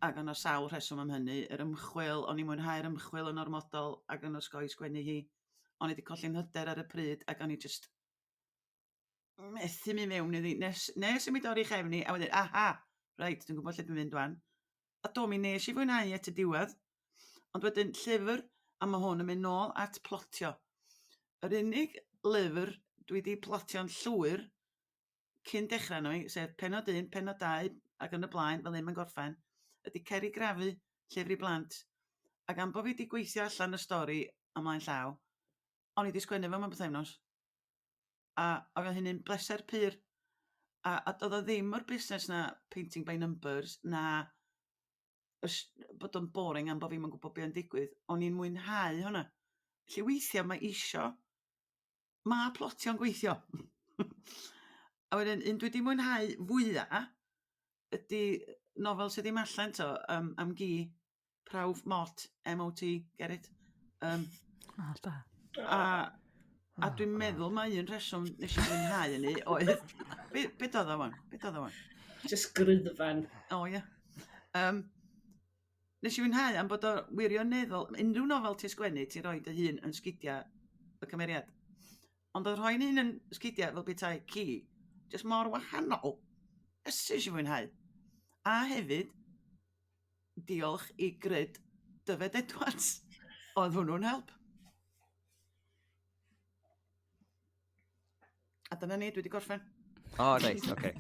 Ac o'n sawl rheswm am hynny, yr ymchwil, o'n i'n mwynhau'r ymchwil yn ormodol ac o'n osgoi sgwennu hi. O'n i wedi colli'n hyder ar y pryd ac o'n i just methu mynd mewn iddi nes, nes i mi dorri chefn i a wedyn, aha, reit, dwi'n gwybod lle dwi'n mynd wan. A do, mi nes i fwynhau at y diwedd. Ond wedyn llyfr, a mae hwn yn mynd nôl at plotio. Yr unig lyfr dwi 'di plotio'n llwyr cyn dechrau arno fi, sef pennod 1, pennod 2 ac yn y blaen, fel hyn mae'n gorffen, ydy Ceri Grafu, llyfr i blant. Ac am bo' fi 'di gweithio allan y stori ymlaen llaw, o'n i 'di sgwennu fo mewn pythefnos. A oedd hynny'n bleser pur. A doedd o ddim o'r busnes 'na painting by numbers na bod o'n boring am bo' fi'm yn gwybod be' o'n digwydd. O'n i'n mwynhau hwnna. Felly weithiau mae isio, mae plotio'n gweithio. A wedyn un dwi 'di mwynhau fwya ydy nofel sydd ddim allan 'to um, am gi, Prawf Mot, M-O-T, get it? Um, oh, da. A, a dwi'n meddwl mae un rheswm nes i fwynhau hynny oedd... Be, be doedd o wan? Be doedd o wan? Just gryddfan. O, oh, ie. Yeah. Um, nes i fwynhau am bod o wirioneddol... Unrhyw nofel ti'n sgwennu, ti'n rhoi dy hun yn sgidiau y cymeriad. Ond oedd rhoi'n hun yn sgidiau fel petai ci, jyst mor wahanol. Ysu nes i fwynhau. A hefyd, diolch i grid Dyfed Edwards. Oedd hwnnw'n help. A dyna ni, dwi wedi gorffen. O, oh, reit, oce.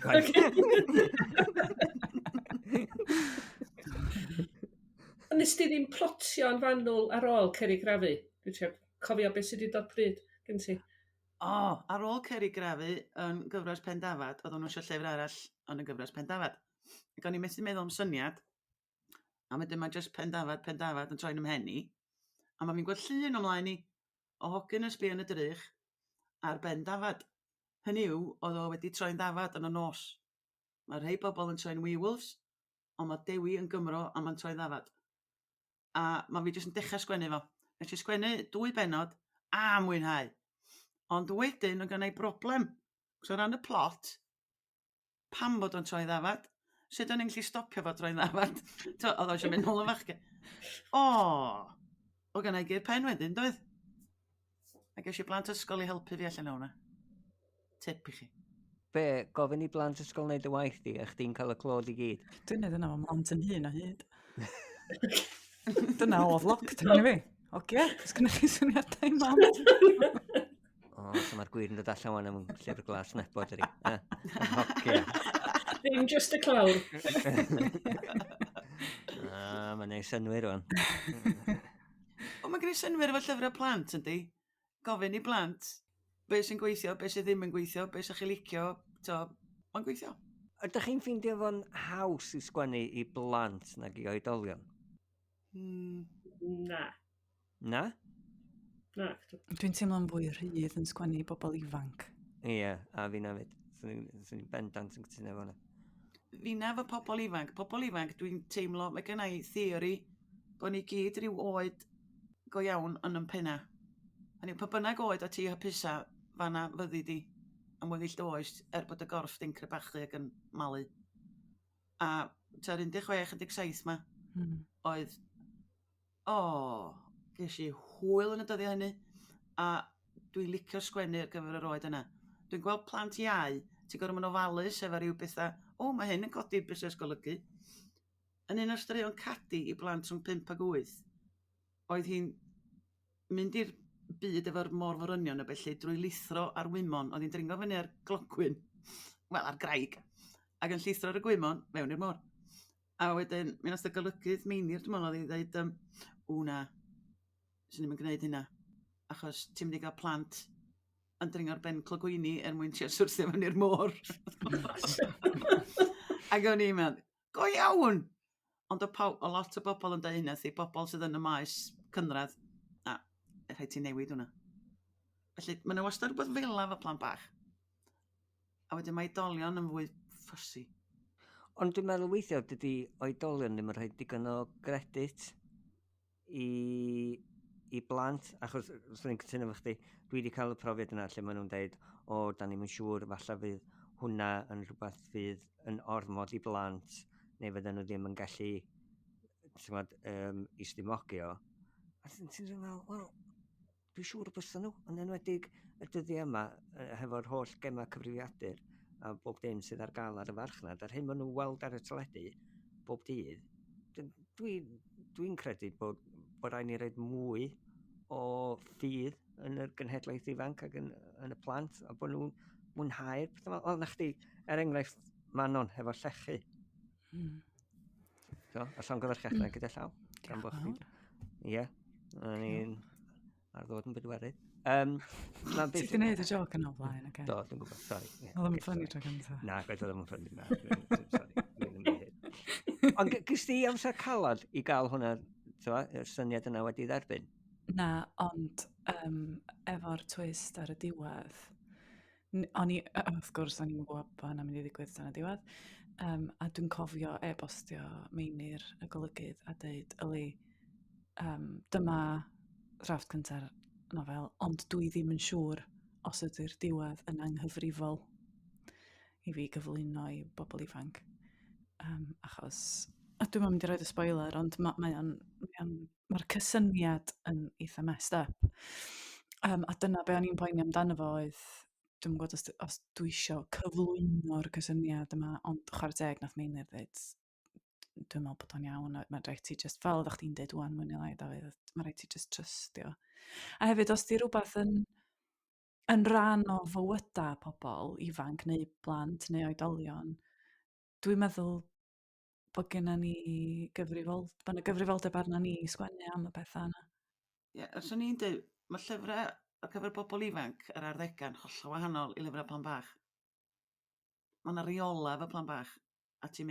Nes ti ddim plotio'n fanwl ar ôl Ceri Grafu? Dwi'n trio cofio beth sydd wedi dod pryd gen ti. O, ar ôl Ceri Grafu yn gyfres Pendafad, oedden nhw eisiau llyfr arall yn y gyfres Pendafad. Ac o'n i methu meddwl am syniad, a wedyn mae jyst Pendafad, Pendafad yn troi'n ymhen i. A mae fi'n gweld llun o mlaen i, o hogyn yn sbio yn y drych ar ben dafad. Hynny yw, oedd o wedi troi'n ddafad yn y nos. Mae rhai bobl yn troi'n werewolves, ond mae Dewi yn Gymro a mae'n troi'n ddafad. A mae fi jyst yn dechrau sgwennu fo. Nes i sgwennu dwy bennod a mwynhau. Ond wedyn oedd gynna i broblem. So o ran y plot, pam bod o'n troi'n ddafad? Sut o'n i'n gallu stopio fo troi'n ddafad? T'o' oedd o eisiau mynd nôl y fachgen. O! Oedd gynna i gur pen wedyn, doedd? A ges i blant ysgol i helpu fi allan o hwnna. Tip i chi. Be, gofyn i blant ysgol wneud y waith di, a chdi'n cael y clod i gyd? Dwi'n neud yna fo mlant yn hun o hyd. Dyna oedd lockdown i fi. Oce, os gennych chi syniadau mam. O, so mae'r gwir yn dod allan wan am llyfr glas nebo, dydi? Eh, Hogia. Ddim just y clawr. Ah, mae'n neud synnwyr rwan. O, mae gen i synnwyr efo llyfrau plant, yndi? Gofyn i blant be sy'n gweithio, be sydd ddim yn gweithio, be sy'ch chi licio, to, mae'n gweithio. Ydych chi'n ffeindio fo'n haws i sgwennu i blant nag i oedolion? Na. Na? Na. Dwi'n teimlo'n fwy rhydd yn sgwennu i bobl ifanc. Ie, yeah, a fi na fyd. Swn i'n bendant yn cytuno efo hwnna. Finna efo pobl ifanc. Pobl ifanc, dwi'n teimlo, mae gen i theori bod ni gyd rhyw oed go iawn yn yn penna. Hynny yw, pa bynnag oed o ti hapusa, fanna fyddi di am weddill dy oes, er bod y gorff di'n crebachu ac yn malu. A tua'r 16, 17 ma, oedd, o, ges i hwyl yn y dyddiau hynny, a dwi'n licio sgwennu ar gyfer yr oed yna. Dwi'n gweld plant iau, ti'n gorfod mynd ofalus efo rhyw bethau, o, mae hyn yn codi busnes golygu. Yn un o'r straeon Cadi i blant rhwng 5 ac 8, oedd hi'n mynd i'r byd efo'r môr-forynion a bellu drwy lithro ar wymon. Oedd hi'n dringo fyny ar glogwyn, wel ar graig, ac yn llithro ar y gwymon mewn i'r môr. A wedyn, mi nath y golygydd Meinir, dwi'n meddwl, oedd hi ddeud, um, o na, swn i'm yn gwneud hynna, achos ti'n mynd i gael plant yn dringo'r ben clogwyni er mwyn trio syrthio mewn i'r môr. Ac o'n i'n meddwl, go iawn! Ond o, paw, o lot o bobl yn dweud hynna, thi, bobl sydd yn y maes cynradd, a rhaid ti newid hwnna. Felly, mae yna wastad rhywbeth fel efo plant bach. A wedyn mae oedolion yn fwy ffysi. Ond dwi'n meddwl weithiau dydy oedolion ddim yn rhoi digon o gredit i, i blant, achos swn i'n cytuno efo chdi, dwi wedi cael y profiad yna lle maen nhw'n deud, o, da ni'm yn siŵr, falle fydd hwnna yn rhywbeth fydd yn ormod i blant, neu fydden nhw ddim yn gallu, ti'n gwbod, um, i stumogio. A ti'n ti'n meddwl, wel, Dwi'n siŵr y bysa nhw, yn enwedig y dyddiau yma, hefo'r holl gemau cyfrifiadur a bob dim sydd ar gael ar y farchnad, a'r hyn maen nhw'n weld ar y teledu bob dydd, dwi'n dwi, dwi credu bod, bod rhaid ni roed mwy o ffydd yn yr genhedlaeth ifanc ac yn, yn y plant, a bod nhw'n mwynhau'r pethau yma. Wel, na chdi, er enghraifft, Manon hefo llechu. So, a llongyfarchiadau gyda llaw. Gan bod chdi. Ie, o'n i'n ar ddod yn bedwerydd. Ti 'di gwneud y joc yna o blaen, oce? Do, dwi'n gwybod, sori. Oedd o'n funny tro cyntaf. Na, gwaith oedd o'n funny, na. Sorry, dwi'n ddim yn hyn. Ond gys di amser calad i gael hwnna, t'mo', y syniad yna wedi dderbyn? Na, ond efo'r twist ar y diwedd, o'n i, wrth gwrs, o'n i'n gwybod bod hynna'n mynd i ddigwydd tan y diwedd. A dwi'n cofio e-bostio Meinir y golygydd a dweud, yli, dyma drafft cynta'r nofel, ond dwi ddim yn siŵr os ydy'r diwedd yn anghyfrifol i fi gyflwyno i bobl ifanc. Achos, a dwi'm yn mynd i roid y spoiler, ond mae'r cysyniad yn eitha messed up. A dyna be o'n i'n poeni amdano fo oedd, dwi'm yn gwybod os dwi isio cyflwyno'r cysyniad yma, ond chwarae teg nath Meinir ddweud, dwi'n meddwl bod o'n iawn, a mae'n rhaid ti just, fel oeddech chdi'n deud ŵan, mwy neu lai, Dafydd, mae'n rhaid ti just trystio. A hefyd, os di rhywbeth yn rhan o fywydau pobl ifanc neu blant neu oedolion, dwi'n meddwl bod genna ni gyfrifol, bod 'na gyfrifoldeb arna ni i sgwennu am y pethau yna. Ie, os o'n i'n deud, mae llyfrau ar gyfer bobl ifanc yr arddegau'n hollol wahanol i lyfrau plant bach. Mae yna reolau efo plant bach, a ti'n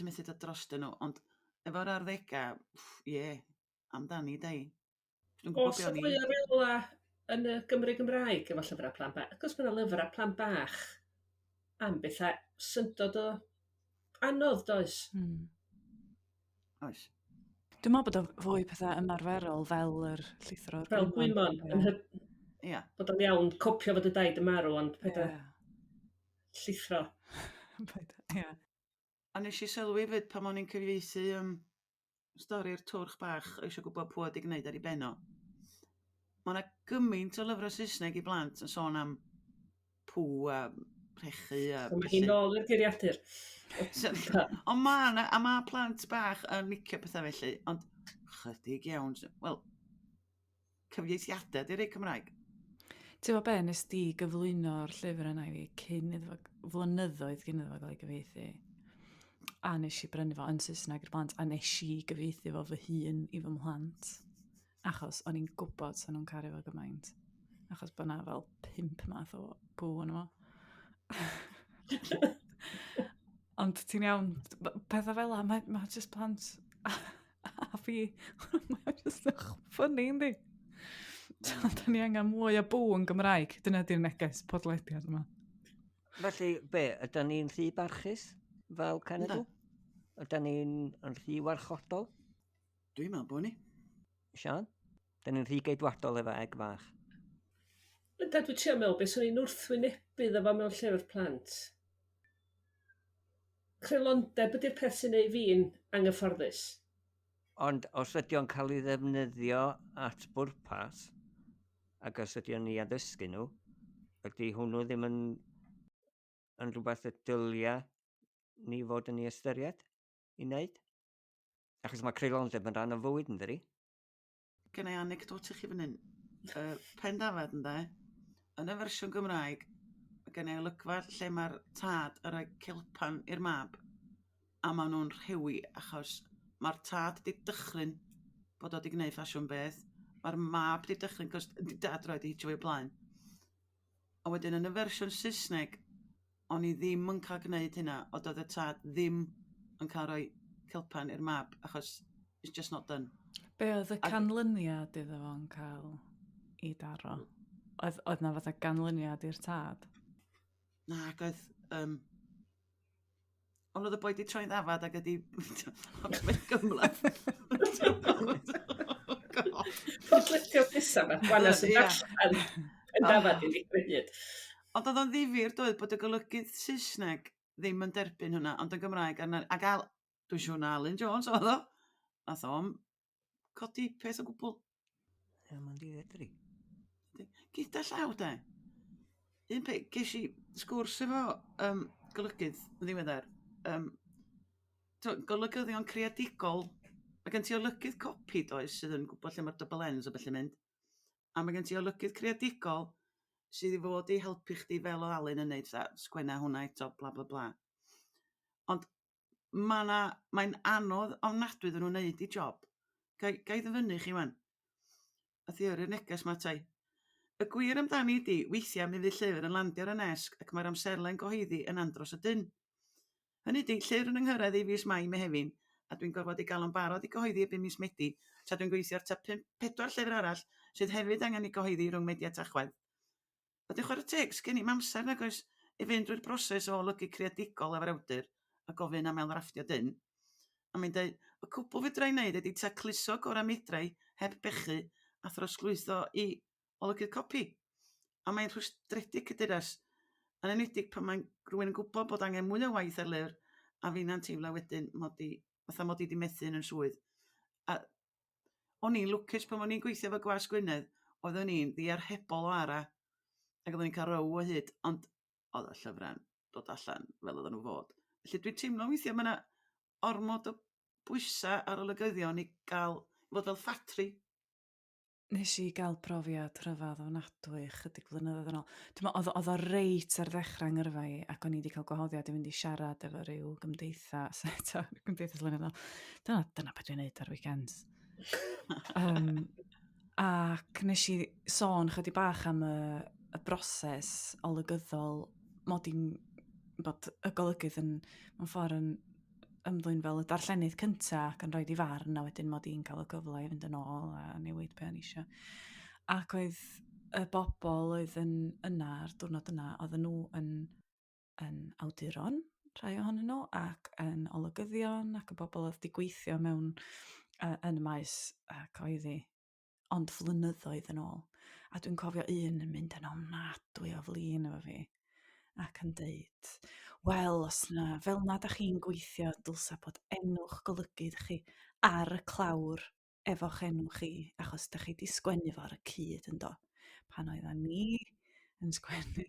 methu dod drostyn nhw, ond efo'r arddegau, ie, amdani dei. Dwi'n gwybod Oes be o'n fwy i. o reola yn y Gymru Gymraeg efo llyfrau plant bach? Achos mae yna lyfrau plant bach am bethau syndod o anodd, does? Oes. Dwi'n meddwl bod o fwy pethau ymarferol fel yr llithro'r Fel gwymon, yn bod o'n iawn copio fod y daid yn marw, ond paid â llithro. Ie. A nes i sylwi fyd pan o'n i'n cyfieithu stori'r twrch bach o eisiau gwybod pwy oedd 'di gwneud ar ei ben o. Mae yna gymaint o lyfrau Saesneg i blant yn sôn am pŵ a rhechu a So mae hi ballu. nôl i'r geiriadur. Ond ma' 'na, a ma' plant bach yn licio pethau felly, ond chydig iawn, wel, cyfieithiadau 'di rei Cymraeg. Ti'n gwybod be, nes di gyflwyno'r llyfr yna i fi cyn iddo fo, flynyddoedd cyn iddo fo gael ei gyfieithu. A nes i brynu fo yn Saesneg i'r plant, a nes i gyfieithu fo fy hun i fy mhlant. Achos o'n i'n gwybod sa nhw'n caru fo gymaint. Achos bod 'na fel pump math o pŵ yno fo. Ond ti'n iawn, pethau fel 'na, mae just plant a fi, mae'n just yn funny, yndi? So, da ni angen mwy o bw yn Gymraeg. Dyna di'r neges podlediad yma. Felly, be, ydyn ni'n rhy barchus fel cenedl? Ydyn ni'n yn rhy warchodol? Dwi'n meddwl bod ni. Sian? Dyn ni'n rhy geidwadol efo egg fach. Ynda, dwi'n trio meddwl beth swn i'n wrthwynebu iddo fo mewn llyfr plant. Creulondeb ydy'r peth sy'n neud fi'n anghyfforddus. Ond os ydy o'n cael ei ddefnyddio at bwrpas, ac os ydy o'n ei addysgu nhw, ydy hwnnw ddim yn rhywbeth y dylia ni fod yn ei ystyried i wneud? Achos mae creulondeb yn rhan o fywyd, yn dydi? Gen i anecdot i chi fan hyn. Pen Dafad, ynde, yn y fersiwn Gymraeg, mae gen i olygfa lle mae'r tad yn rhoi celpan i'r mab, a maen nhw'n rhewi achos mae'r tad di dychryn bod o di gwneud ffasiwn beth. Mae'r mab di dychryn cos di dad roed i hitio fo i blaen. A wedyn yn y fersiwn Saesneg, o'n i ddim yn cael gwneud hynna, ond oedd y tad ddim yn cael rhoi celpan i'r mab, achos it's just not done. Be oedd y canlyniad iddo fo'n cael ei daro? Oedd na fatha ganlyniad i'r tad? Na, ac oedd... Ond oedd y boi di troi'n ddafad ac ydi... Ond mae'n gymhleth. Podlediad nesaf mae Gwanas yn darllen yn dafad i ni hyd. Ond oedd o'n ddifyr, doedd, bod y golygydd Saesneg ddim yn derbyn hwnna, ond yn Gymraeg, ac al, dwi'n siŵr na Alun Jones oedd o. Nath o'm codi peth o gwbl. Ie, mae'n ddifyr, dydi? Gyda llaw, de. Un peth, ges i sgwrs efo golygydd yn ddiweddar. Golygyddion creadigol Mae gen ti olygydd copi, does, sydd yn gwybod lle mae'r double N's a ballu'n mynd. A mae gen ti olygydd creadigol sydd i fod i helpu chdi fel oedd Alun yn neud, fatha, sgwenna hwnna eto, bla bla bla. Ond ma' 'na, mae'n anodd ofnadwy iddyn nhw wneud 'u job. Ga i, ga i ddyfynnu chi 'wan? Nath hi yrru'r neges 'ma ata i. Y gwir amdani ydi, weithiau mi fydd llyfr yn landio ar 'y nesg ac mae'r amserlen gyhoeddi yn andros o dynn. Hynny ydi, llyfr yn 'y nghyrraedd i fis Mai, Mehefin, a dwi'n gorfod ei gael o'n barod i gyhoeddi erbyn mis Medi, tra dwi'n gweithio ar tua pump, pedwar llyfr arall sydd hefyd angen eu cyhoeddi rhwng Medi a Tachwedd. Wedyn chwarae teg, sgen i'm amser nag oes i fynd drwy'r broses o olygu creadigol efo'r awdur a gofyn am ailddrafftio dyn. A mae'n deud, y cwbl fedra i wneud ydy tacluso gorau medra i heb bechu a throsglwyddo i olygydd copi. A mae'n rhwystredig cyduras, yn enwedig pan mae rhywun yn gwybod bod angen mwy o waith ar lyfr a finna'n teimlo wedyn mod i, fatha mod i 'di methu yn 'yn swydd. A o'n i'n lwcus pan o'n i'n gweithio efo Gwasg Gwynedd, oeddwn i'n ddiarhebol o ara ac oeddwn i'n cael row o hyd, ond oedd y llyfrau'n dod allan fel oedden nhw fod. Felly dwi'n teimlo weithiau mae 'na ormod o bwysau ar olygyddion i gael fod fel ffatri. Nes i gael profiad rhyfedd ofnadwy chydig flynyddoedd yn ôl. Dwi'n meddwl, oedd, oedd o reit ar ddechrau ngyrfa i, ac o'n i wedi cael gwahoddiad i fynd i siarad efo rhyw gymdeithas, eto, gymdeithas lenyddol. Dyna, dyna beth dwi'n neud ar weekends. Um, ac nes i sôn chydig bach am y, y broses olygyddol mod i'n bod y golygydd yn, mewn ffordd yn ymddwyn fel y darllenydd cynta ac yn rhoid 'i farn a wedyn mod i'n cael y cyfle i fynd yn ôl a newid be o'n i isio. Ac oedd y bobl oedd yn yna ar diwrnod yna, oedden nhw yn, yn awduron, rhai ohonyn nhw, ac yn olygyddion ac y bobl oedd wedi gweithio mewn uh, yn y maes uh, cyhoeddi ond flynyddoedd yn ôl. A dwi'n cofio un yn mynd yn ofnadwy o flin efo fi ac yn deud, wel, os na, fel na da chi'n gweithio, dylsa bod enw'ch golygydd chi ar y clawr efo'ch enw chi, achos da chi di sgwennu fo ar y cyd yn do. Pan oeddan ni yn sgwennu,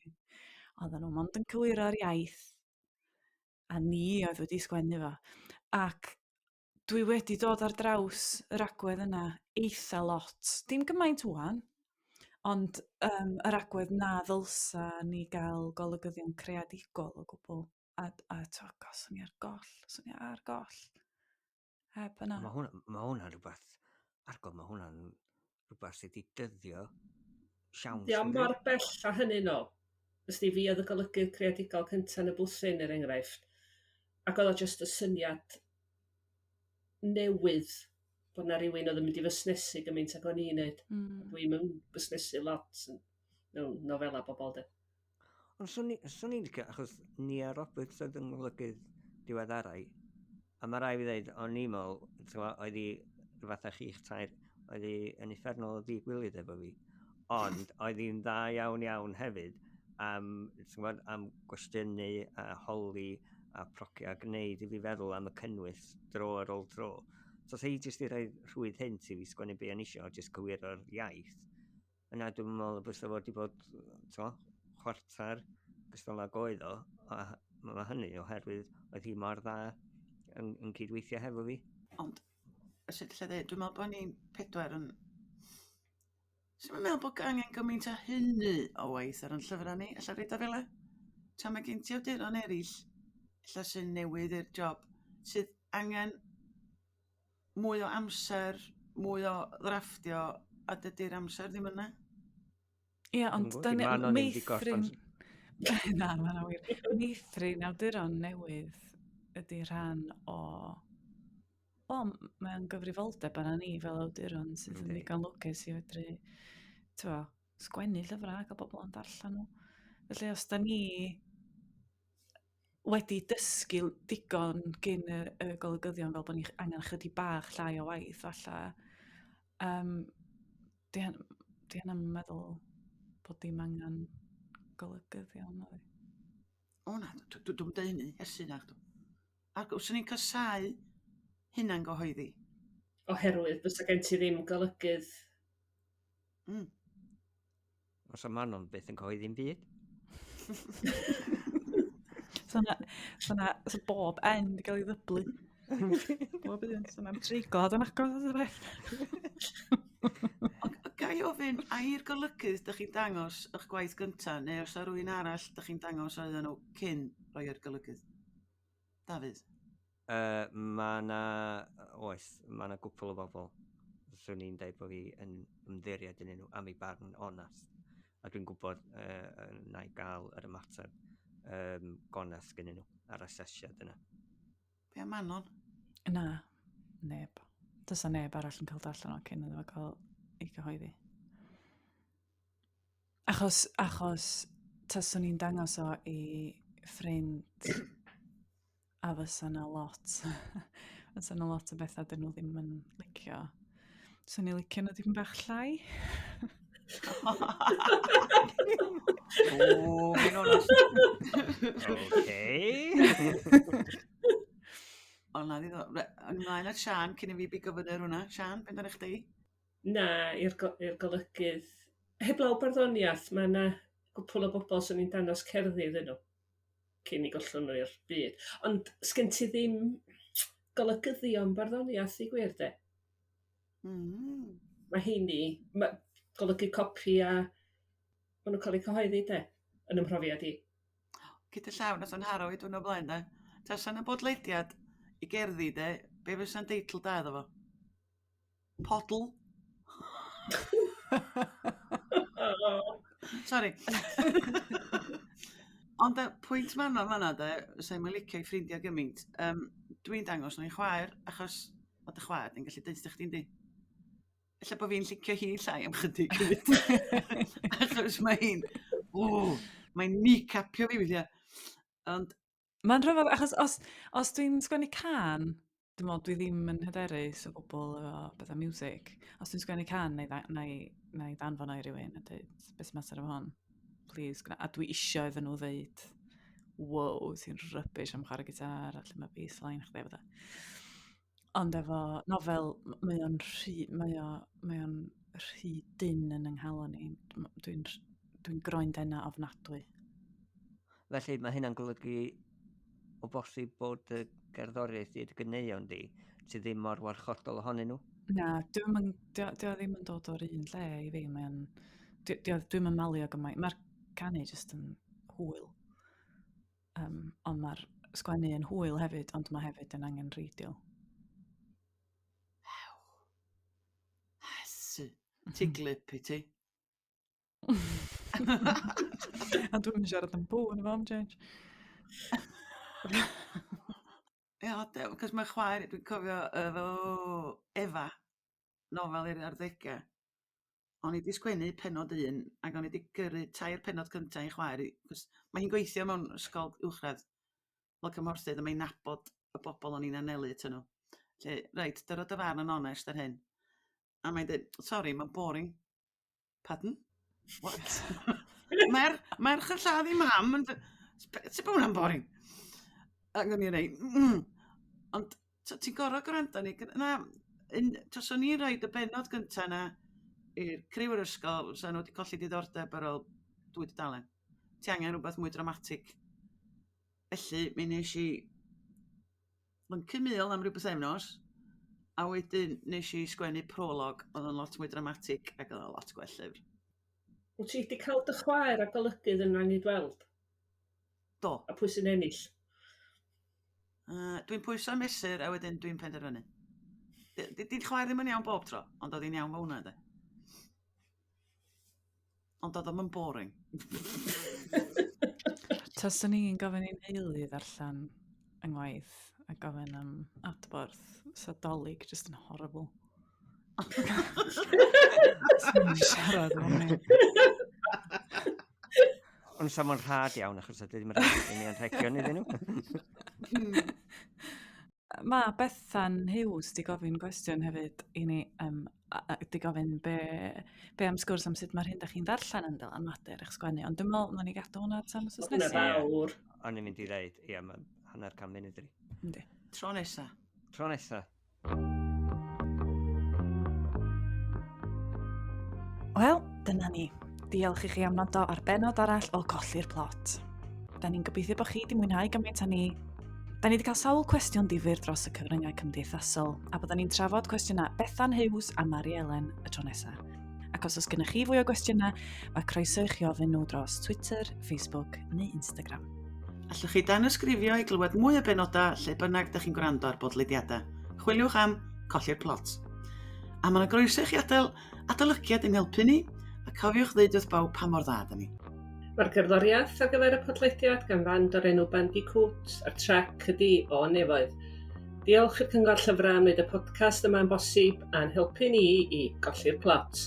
oeddan nhw mond yn cywiro'r iaith, a ni oedd wedi sgwennu fo. Ac dwi wedi dod ar draws yr agwedd yna eitha lot. Dim gymaint ŵan, ond um, yr agwedd na ddylsa ni gael golygyddion creadigol o gwbl. A, a to, gos, swn i ar goll, swn i ar goll. Heb yna. Mae hwnna, ma hwnna'n rhywbeth, argol, mae hwnna'n rhywbeth sydd wedi dyddio siawns. Di o mor bell a hynny nôl. Ysdi fi oedd y golygydd creadigol cyntaf yn y bwthyn er enghraifft. Ac oedd o jyst y syniad newydd bod 'na rywun oedd yn mynd i fusnesu gymaint ag o'n i'n neud. Dwi'm yn busnesu lot yn mewn nofela bobol 'de. Ond swn i, swn i'n licio, achos Nia Roberts oedd yn golygydd diweddarau, a mae rai fi ddeud, o'n i'n meddwl, oedd hi rhywbeth â chi'ch tair, oedd hi yn uffernol o ddi-gwilydd efo fi, ond oedd hi'n dda iawn iawn hefyd am, ti'n gwybod, am gwestiynu a holi a procio a gwneud i fi feddwl am y cynnwys dro ar ôl tro. So os hi jyst i roi rhwydd hynt i fi sgwennu be o'n isio, jyst cywiro'r iaith, yna dwi'n meddwl y bysa fo wedi bod, t'mo, chwarter gystal ag oedd o, a mae hynny oherwydd oedd hi mor dda yn, yn cydweithio hefo fi. Ond, sut allai ddeud, dwi'n meddwl bod ni'n pedwar yn... Swn i'n meddwl bod angen gymaint o hynny o waith ar ein llyfrau ni, ella rhaid o fel e. Tra mae gen ti awduron eraill, ella sy'n newydd i'r job, sydd angen mwy o amser, mwy o ddrafftio, a dydy'r amser ddim yna. Ie, ond dyna meithrin... Na, ma' hynna'n wir. Meithrin awduron newydd ydy rhan o... Wel, mae o'n gyfrifoldeb arna ni fel awduron sydd yn ddigon lwcus i fedru, t'mo', sgwennu llyfrau a cael bobl yn darllen nhw. Felly os da ni wedi dysgu digon gyn y, y golygyddion fel bod ni angen chydig bach llai o waith falle, um, di, di hynna'n meddwl bod dim angen golygyddion. O na, dwi'n dwi dweud hynny, Iesu na. Ac os ni'n casáu hunan gyhoeddi. Oherwydd bysa gen ti ddim golygydd. Os am Manon byth yn cyhoeddi'n byd. So na, so na, so bob N di gael ei ddyblu. Bob un sy'n am treiglad yn agos at y beth. Ond ga i ofyn, a i'r golygydd dych chi'n dangos eich gwaith gynta, neu os 'na rywun arall dych chi'n dangos oedden nhw cyn rhoi i'r golygydd? Dafydd? Mae 'na, oes, mae 'na gwpl o bobl 'swn i'n deud bod fi yn ymddiried ynddyn nhw am eu barn onest. A dwi'n gwybod na i gael yr ymateb gonest gennyn nhw a'r asesiad yna. Be am Manon? Na, neb. Does 'na neb arall yn cael darllen o cyn iddo fo cael ei gyhoeddi. Achos, achos taswn i'n dangos o i ffrind a fysa 'na lot, fysa 'na lot o bethau dyn nhw ddim yn licio. Swn i'n licio nhw dipyn bach llai. O, mae'n onest. Okei. O, na, ddiddorol. Ymlaen at Siân cyn i fi bigo fyny ar hwnna. Siân, be amdano chdi? Na, i'r go- i'r golygydd. Heblaw barddoniaeth, mae 'na gwpwl o bobl 'swn i'n dangos cerddi iddyn nhw cyn 'u gollwng nhw i'r byd. Ond sgen ti ddim golygyddion barddoniaeth i gwir de. Mae 'heini, ma' golygu copi a ma' nhw'n cael eu cyhoeddi de, yn 'y mhrofiad i. Gyda llaw, nath o'n nharo i diwrnod blaen de. Tasa 'na bodlediad i gerddi de, be fysa'n deitl da iddo fo? Podl? Sori. Ond y pwynt Manon fan'na de, sa i'm yn licio i ffrindiau gymaint, yym dwi'n dangos nhw i'n chwaer achos ma' dy chwaer di'n gallu deutha chdi yndi? Ella bo' fi'n licio hi llai am chydig hefyd. Achos mae hi'n, ww, mae'n kneecapio fi weithiau. Ond Mae'n rhyfedd, achos os, os dwi'n sgwennu cân, dwi'n meddwl dwi ddim yn hyderus o gwbl efo bethau music. Os dwi'n sgwennu cân, na i, na i, na i danfon o i rywun a dweud, beth sy'n mater efo hwn? Please, gwna. A dwi isio iddyn nhw ddeud, wow, ti'n rubbish am chwarae gitar, a lle mae bass line chdi a bethau. Ond efo nofel, mae o'n rhy, mae o, mae o'n rhy dynn yn 'y nghalon i. Dwi'n dwi groendena ofnadwy. Felly mae hynna'n golygu o bosib bod y gerddoriaeth di, dy ganeuon di, ti ddim mor warchodol ohonyn nhw? Na, dwi'm yn, dio, dio ddim yn dod o'r un lle i fi. Mae'n, dwi'm yn malio gymaint. Mae'r canu jyst yn hwyl. Um, ond mae'r sgwennu yn hwyl hefyd, ond mae hefyd yn angenrheidiol. Ew. Esu. Ti glip i ti. A dwi'n mynd siarad am bwn efo am change. Ie, yeah, cos mae chwaer, dwi'n cofio efo Efa, nofel i'r arddegau. O'n i 'di sgwennu pennod un ac o'n i 'di gyrru tair pennod cynta i'n chwaer i 'chos ma' hi'n gweithio mewn ysgol uwchradd fel cymhorthydd a mae'n nabod y bobl o'n i'n anelu atyn nhw. 'Lly reit dyro dy farn yn onest ar hyn. A mae'n deud sori mae'n boring. Pardon? What? Mae'r merch yn lladd 'i mam yn dy- sut bo' hwnna'n boring? Ac o'n i'n reit Ond ti'n gorfod gwrando arni. Na, un, taswn i'n rhoid y bennod gynta 'na i'r criw yr ysgol, fysa nhw wedi colli diddordeb ar ôl dwy dudalen. Ti angen rhywbeth mwy dramatig. Felly, mi wnes i lyncu mul am ryw bythefnos, a wedyn nes i sgwennu prolog oedd yn lot mwy dramatig ac oedd o'n lot gwell llyfr. Wyt ti wedi cael dy chwaer a golygydd yn angydweld? Do. A pwy sy'n ennill? Dwi'n pwyso a mesur a wedyn dwi'n penderfynu. Di'n chwaer ddim yn iawn bob tro, ond oedd hi'n iawn fo hwnna de. Ond oedd o'm yn boring. Taswn i'n gofyn i'n nheulu ddarllen yng ngwaith a gofyn am adborth, sa Dolig just yn horrible. Swn i'n siarad efo neb. Ond sa fo'n rhad iawn achos ydy ddim yn rhaid i ni anrhegion iddyn nhw. Mae Bethan Hughes 'di gofyn gwestiwn hefyd i ni, um, a, 'di gofyn be, be am sgwrs am sut mae'r hyn da chi'n ddarllen yn dylanwadu ar eich sgwennu, ond dwi'n meddwl na ni gadw hwnna tan wythnos nesaf. Hwnna fawr. O'n i'n mynd i ddeud, ie, mae hanner can munud ydi. Yndi. Tro nesa. Tro nesa. Wel, dyna ni. Diolch i chi am wrando ar bennod arall o Colli'r Plot. Da ni'n gobeithio bod chi wedi mwynhau gymaint â ni. Da ni wedi cael sawl cwestiwn difyr dros y cyfryngau cymdeithasol, a byddwn ni'n trafod cwestiynau Bethan Hughes a Mari Elen y tro nesaf. Ac os oes gennych chi fwy o gwestiynau, mae croeso i chi ofyn nhw dros Twitter, Facebook neu Instagram. Allwch chi danysgrifio i glywed mwy o benodau lle bynnag ydych chi'n gwrando ar bodlediadau. Chwiliwch am Colli'r Plot. A mae yna groeso i chi adael adolygiad i'n helpu ni, a cofiwch ddeud wrth bawb pa mor dda da ni. Mae'r gerddoriaeth ar gyfer y podlediad gan fand o'r enw Bandicoot a'r trac ydi O Nefoedd. Diolch i'r Cyngor Llyfrau am wneud y podcast yma'n bosib a'n helpu ni i golli'r plot.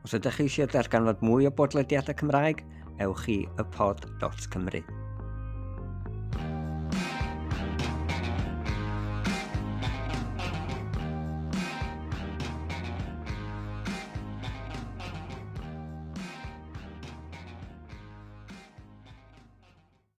Os ydych chi eisiau darganfod mwy o bodlediadau Cymraeg, ewch i ypod.cymru.